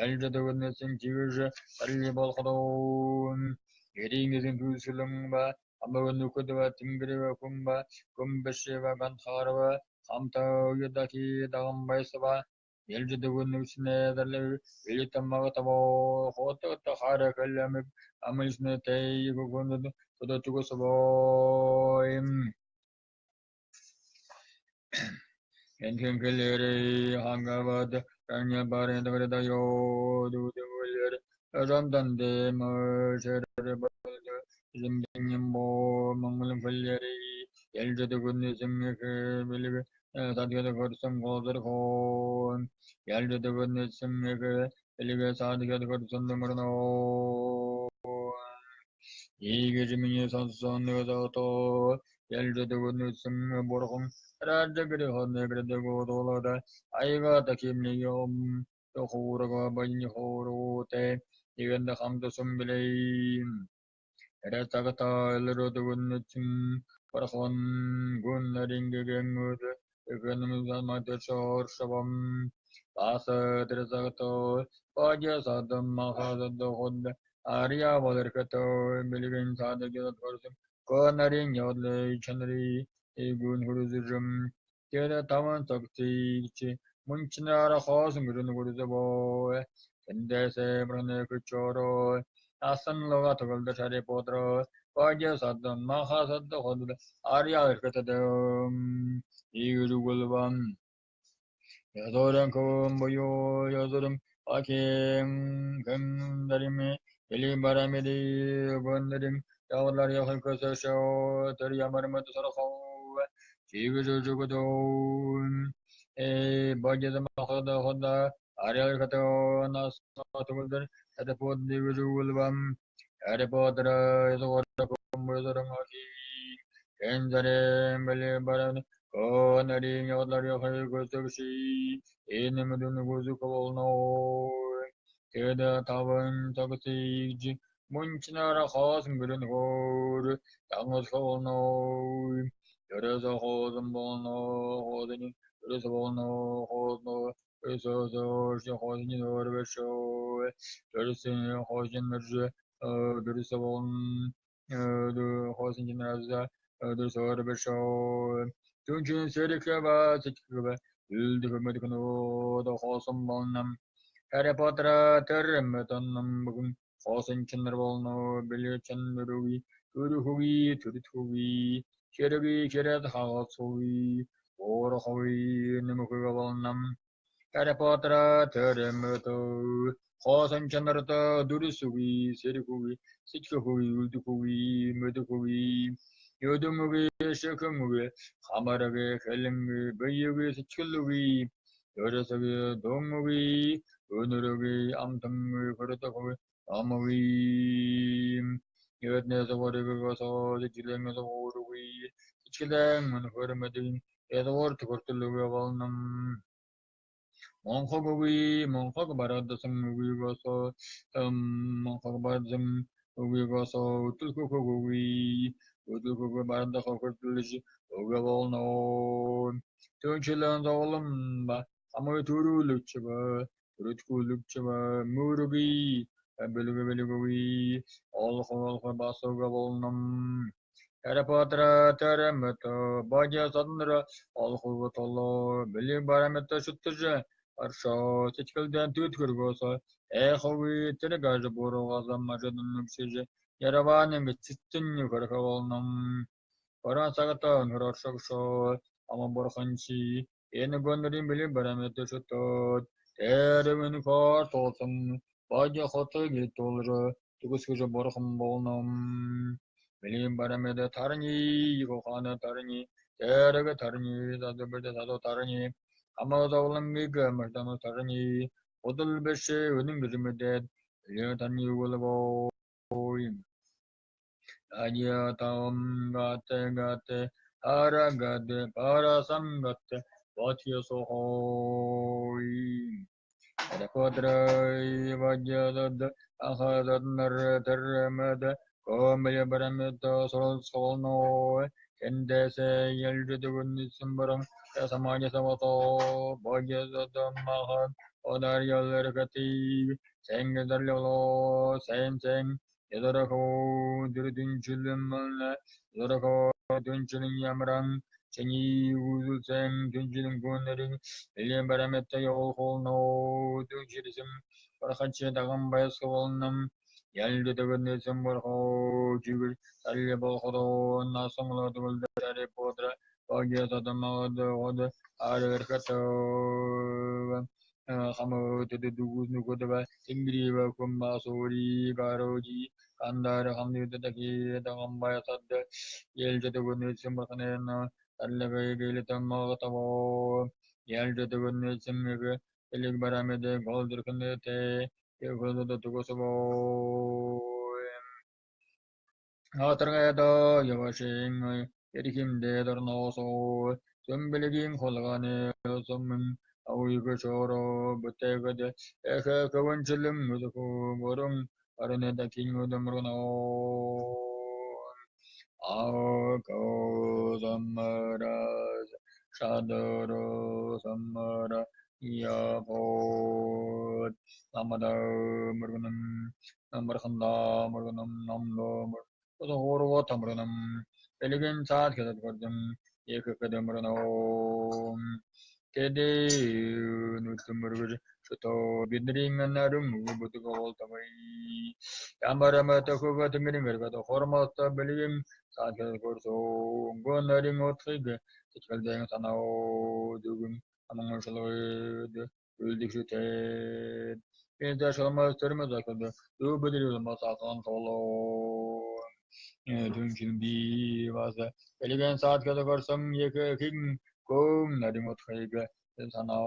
ялжадэгнэсэн чивэж алли болходоон эрингезэн түсүлүмба амагнүкөдва тэнгэрвэ хүмба күмбэшэва ганхарва хамтауядахи дагамбайсава ялжадэгнэснэ даллэ илитаммагатаво хотот харакалламик амылснэ тэйгүгүнэд тодотугосвоим энхэнгэлэрэ хангавад ранья барэндаврэдайо дудэгүлэр ранданде мэршэрэ зэмбэньбо монголын фэллэри ялжадэгүнэсэмэхэ садгада көрсөн голдорхон ялжадэгүнэсэмэхэ билгэ садгада көрсөн дэмэрнө ийгэжминий сонсоннэгдото ялжадэгүнэсэм бурхан раджагрихонэгрэдэгодолода айга такимнийом тохуурага баянихоорууте игэнде хамдасум билейм Эрэ өлөрөдөгөннөчүн бурхан гүннэрингэгэнгүүд экономизаматышоршобом баса тэрсагта бажа садам махадад арья балэрхэто билген садагят горсым конарын явдлы чанри эгүн хүрүзүжүм тэр таван цагтигч мунчнара хоосон гүрэн гүрүзэ тэндээсэ бране күчоро асан лога тоглд шари подро бажа садам махасад ход арья эрхэтэд игүрүгүлбам ядоран ком буюу ядорам аким гэндарими эли барамиди гондарим явлар яхын көсөшө төр ямармат сархав чигүжүгүдө э бажа махада хода арья эрхэтэд нас тогулдар Haripod Nigujulvam Haripodra Yadorkum Kenzare Bele Baran Konari Yodlar Yahay Enimudun Guzukolno Teda Tavan Tagasij Munchnara Khas Gurun Hor Tangos Holno Yoreza Hozan Bono Hodini Yoreza Bono Hodno Yoreza Hozini Norvesho Yoreza Hozin Mirje Yoreza Bon Hozin Jinraza Yoreza Orbesho Tunjin Serikaba Sitkaba Ildhumedkano the Hosam Bonam Haripatra Termetanam Bugum Hosin Chandra Billy Chandruvi Turuhuvi Turuthuvi Cheruvi Cherat Hasovi Orhovi Nimukavalnam Haripatra Termeto Hosin Chandrata Durisuvi Serikuvi Sitkuvi Uldukuvi Medukuvi Yodumuvi Shekumuvi Hamaravi Helimvi Bayuvi Sichuluvi Yorasavi Domuvi Unuruvi Amtamvi Kurutakovi Amavi Yodnesavari Jilemesavoruvi Sichilem and Hurmedin Edward Kurtuluvi Valnam Monkogovi Monkog Baradasam Vigoso Monkog Baradasam Vigoso Tulkukovi Udukugu Barada Kurtulushi Ugavolno Tunchilan Zolumba Amoy Turu Luchaba Turutku Luchaba Murugi Belugi All Basogavolnam Harapatra Teremeto Baja Sandra All Hugotolo Billy Barameta Shuttaja Arsha Sichkaldan Tutkurgosa Ehovi Teregaja Borogaza Majadan Yaravан Миццэн Хорховолном Баран сагата Нуршогшо Ама бурханчи энэ гонрын бэлэн барамет шотод тэрвэн хор тосон бажа хотог тулр түгсгэж бурхан болном бэлэн барамет тарны хана тарны тэрэг тарны задбэд задо тарны амазавлангыг мартано тарны удал биш үнэн гэрмэдэд бэлэн тарны юголбо Ajyatam gate gate hara gate para sangate vatya sohoi Rakodrai vajyadad ahadad nar tarmad komaya baramita solno kendese yeljudugun simbaram samaja savato bhagyadad mahan odaryalrakati sengdarlyolo sen sen Yadarako Durudunchulun Yadarako Dunchulun Yamran Chenyi Uzulsen Dunchulun Gunarin William Barametta Yolholno Dunchilism Barhachi Dagam Bayasavolnam Yaldudaganism Barho Jugul Salyabolhodo Nasangla Dulda Podra Bhagyasadamad Arverkato Hamu Tudugunukodava Ingriva Kumbasuri Garoji Kandara Hamdutaki Dagambaya Sad Yeljadugunusimbakanena Allagilitammatavo Yeljadugunusimig Eligbaramede Goldurkunete Yegodutugosovo Atargada Yavashing Erihim Dedarnoso Sumbiligin Holgane Sumim Ауигшоро бүтээгд эхэ кванчлым мөдөхө мөрөн арнэда кингүдэмрно. 아거삼마라 사더러 삼마라 이야보 남마다 무르는 남마르칸다 무르는 남도 무르 오로고 тамрынам элеген цаад хядад гордон екэкэдэмрэнэ тэдэ нүтэмргэж шото бидний нарым бүдэг болтамай ямарама төхөг тэнгэрийн гэргэд хормоостой бэлгэм цаад хядад горсон гонорин отхыг тэтгэл санаа дүгэн аман шалгад үлдэгшүтэй Пенза шалмаас төрмө закад өвбөдөр масахан толоо дүнчин би вас элеген саат када горсон ек хин гом нарим отхыг санаа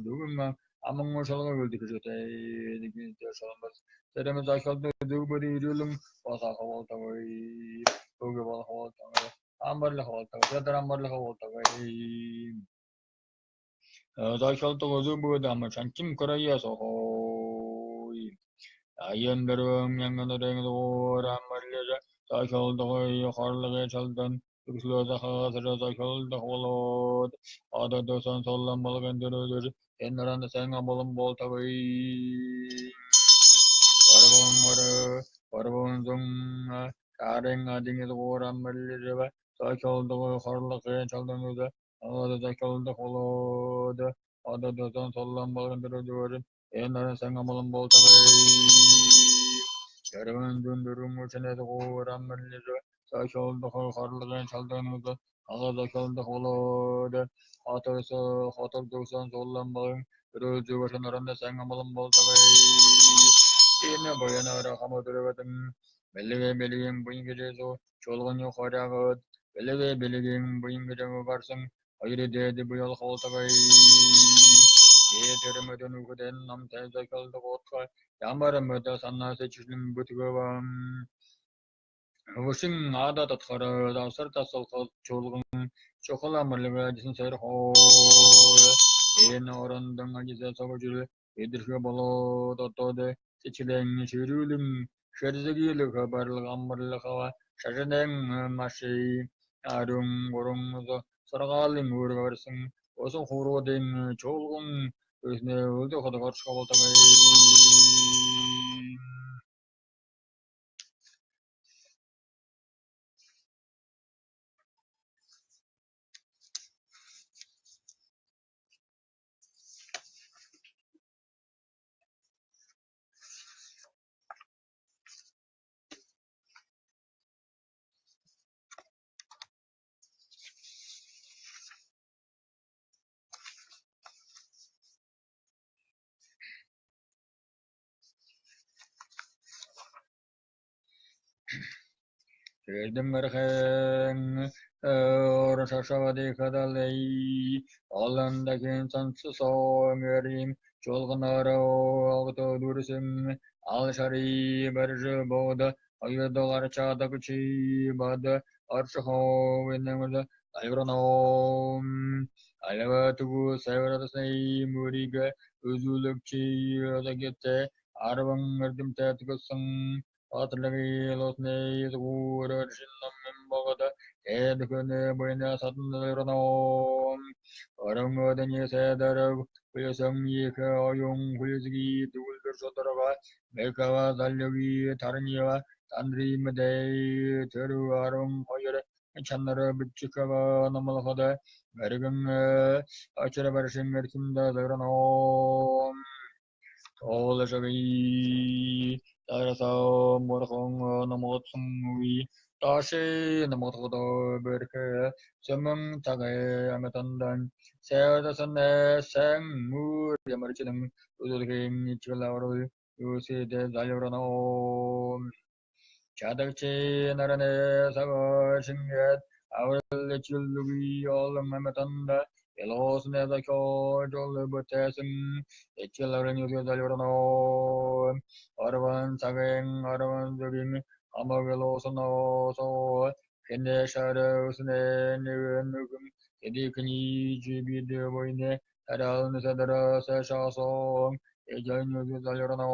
дүгэн аман шалгад үлдэгшүтэй пенза шалмаас төрмө закад өвбөдөр ирүүлэн басахан болтамай өгө болох болтамай амбарлах болтамай тэдэр болтамай Закалдаг өзү ама чанчим края сохой. Аян мянганарэн орамарлажа закалдаг хорлого чалдан үгслөө захаасра закалдаг болоод ада досон соллон болгон дөрөдөр эннаран сайн болон болтагой. Орвон орвон зун карен адингэл орамарлажа закалдаг хорлого чалдан өзө ада закалдаг болоод ада досон соллон болгон дөрөдөр эннаран сайн болон болтагой. Ярван дүн мөчнэд орамарлажа закалдаг хорлого чалдан өзө ага закалдаг болоод атасы хотор дуусан соллон болгон дөрөдөр наранда сайн болон болтагой. Энэ боянара хамодроготон бэлгээ бэлгийн буйнгэрээсо чуулганы хорягод бэлгээ бэлгийн буйнгэрээ барсан хоёр дээд буял холтогой э тэрмөдөн үгдэн нам тайзакалдаг отго ямар мөдө санаас чиглэн бүтгөвм Хөвшин ада татхар давсар тасалхал чуулган чухал амарлага жисэн сойрхоо энэ орондан ажиса согожил эдэрхэ болоод отоод чичлэн ширүүлэн шэрзэгийлэх барлаг амарлахава шажнэн маши арун гурун саргаалын үүрэг барьсан усан хууруудын чуулган өснө өлдөх хотогорч болтогой. Эрдэмэрхэн оршашавадихадалай олондагийн цанцсоомэрим чуулганараа огтодүрсэн алшари барж бод оёдогар чадагчи бад оршиховэнэмэл альвраном алаватгу саврадасай мөрийг үзүүлэгчи одагэтэ арван эрдэмтэй тгсэн Тоолашаги тараса морхон номотсон уи таши номотгодо берке сэмэн тагэ аматандан сэвдасанэ сэн мур ямарчидэн удулгийн ичгэлавру юсидэ залеврано чадагчи наране савашингет авралчилуги олон аматанда Элоснеда кёжол бүтэсэн эчэлэрэн юзалёрно арван цагэн арван зүгэн амагэлосоносо хэнэшэрэ үснэ нэгэн нүгэн тэдикни жибидэ бойне таралны садараса шасон эжэн юзалёрно.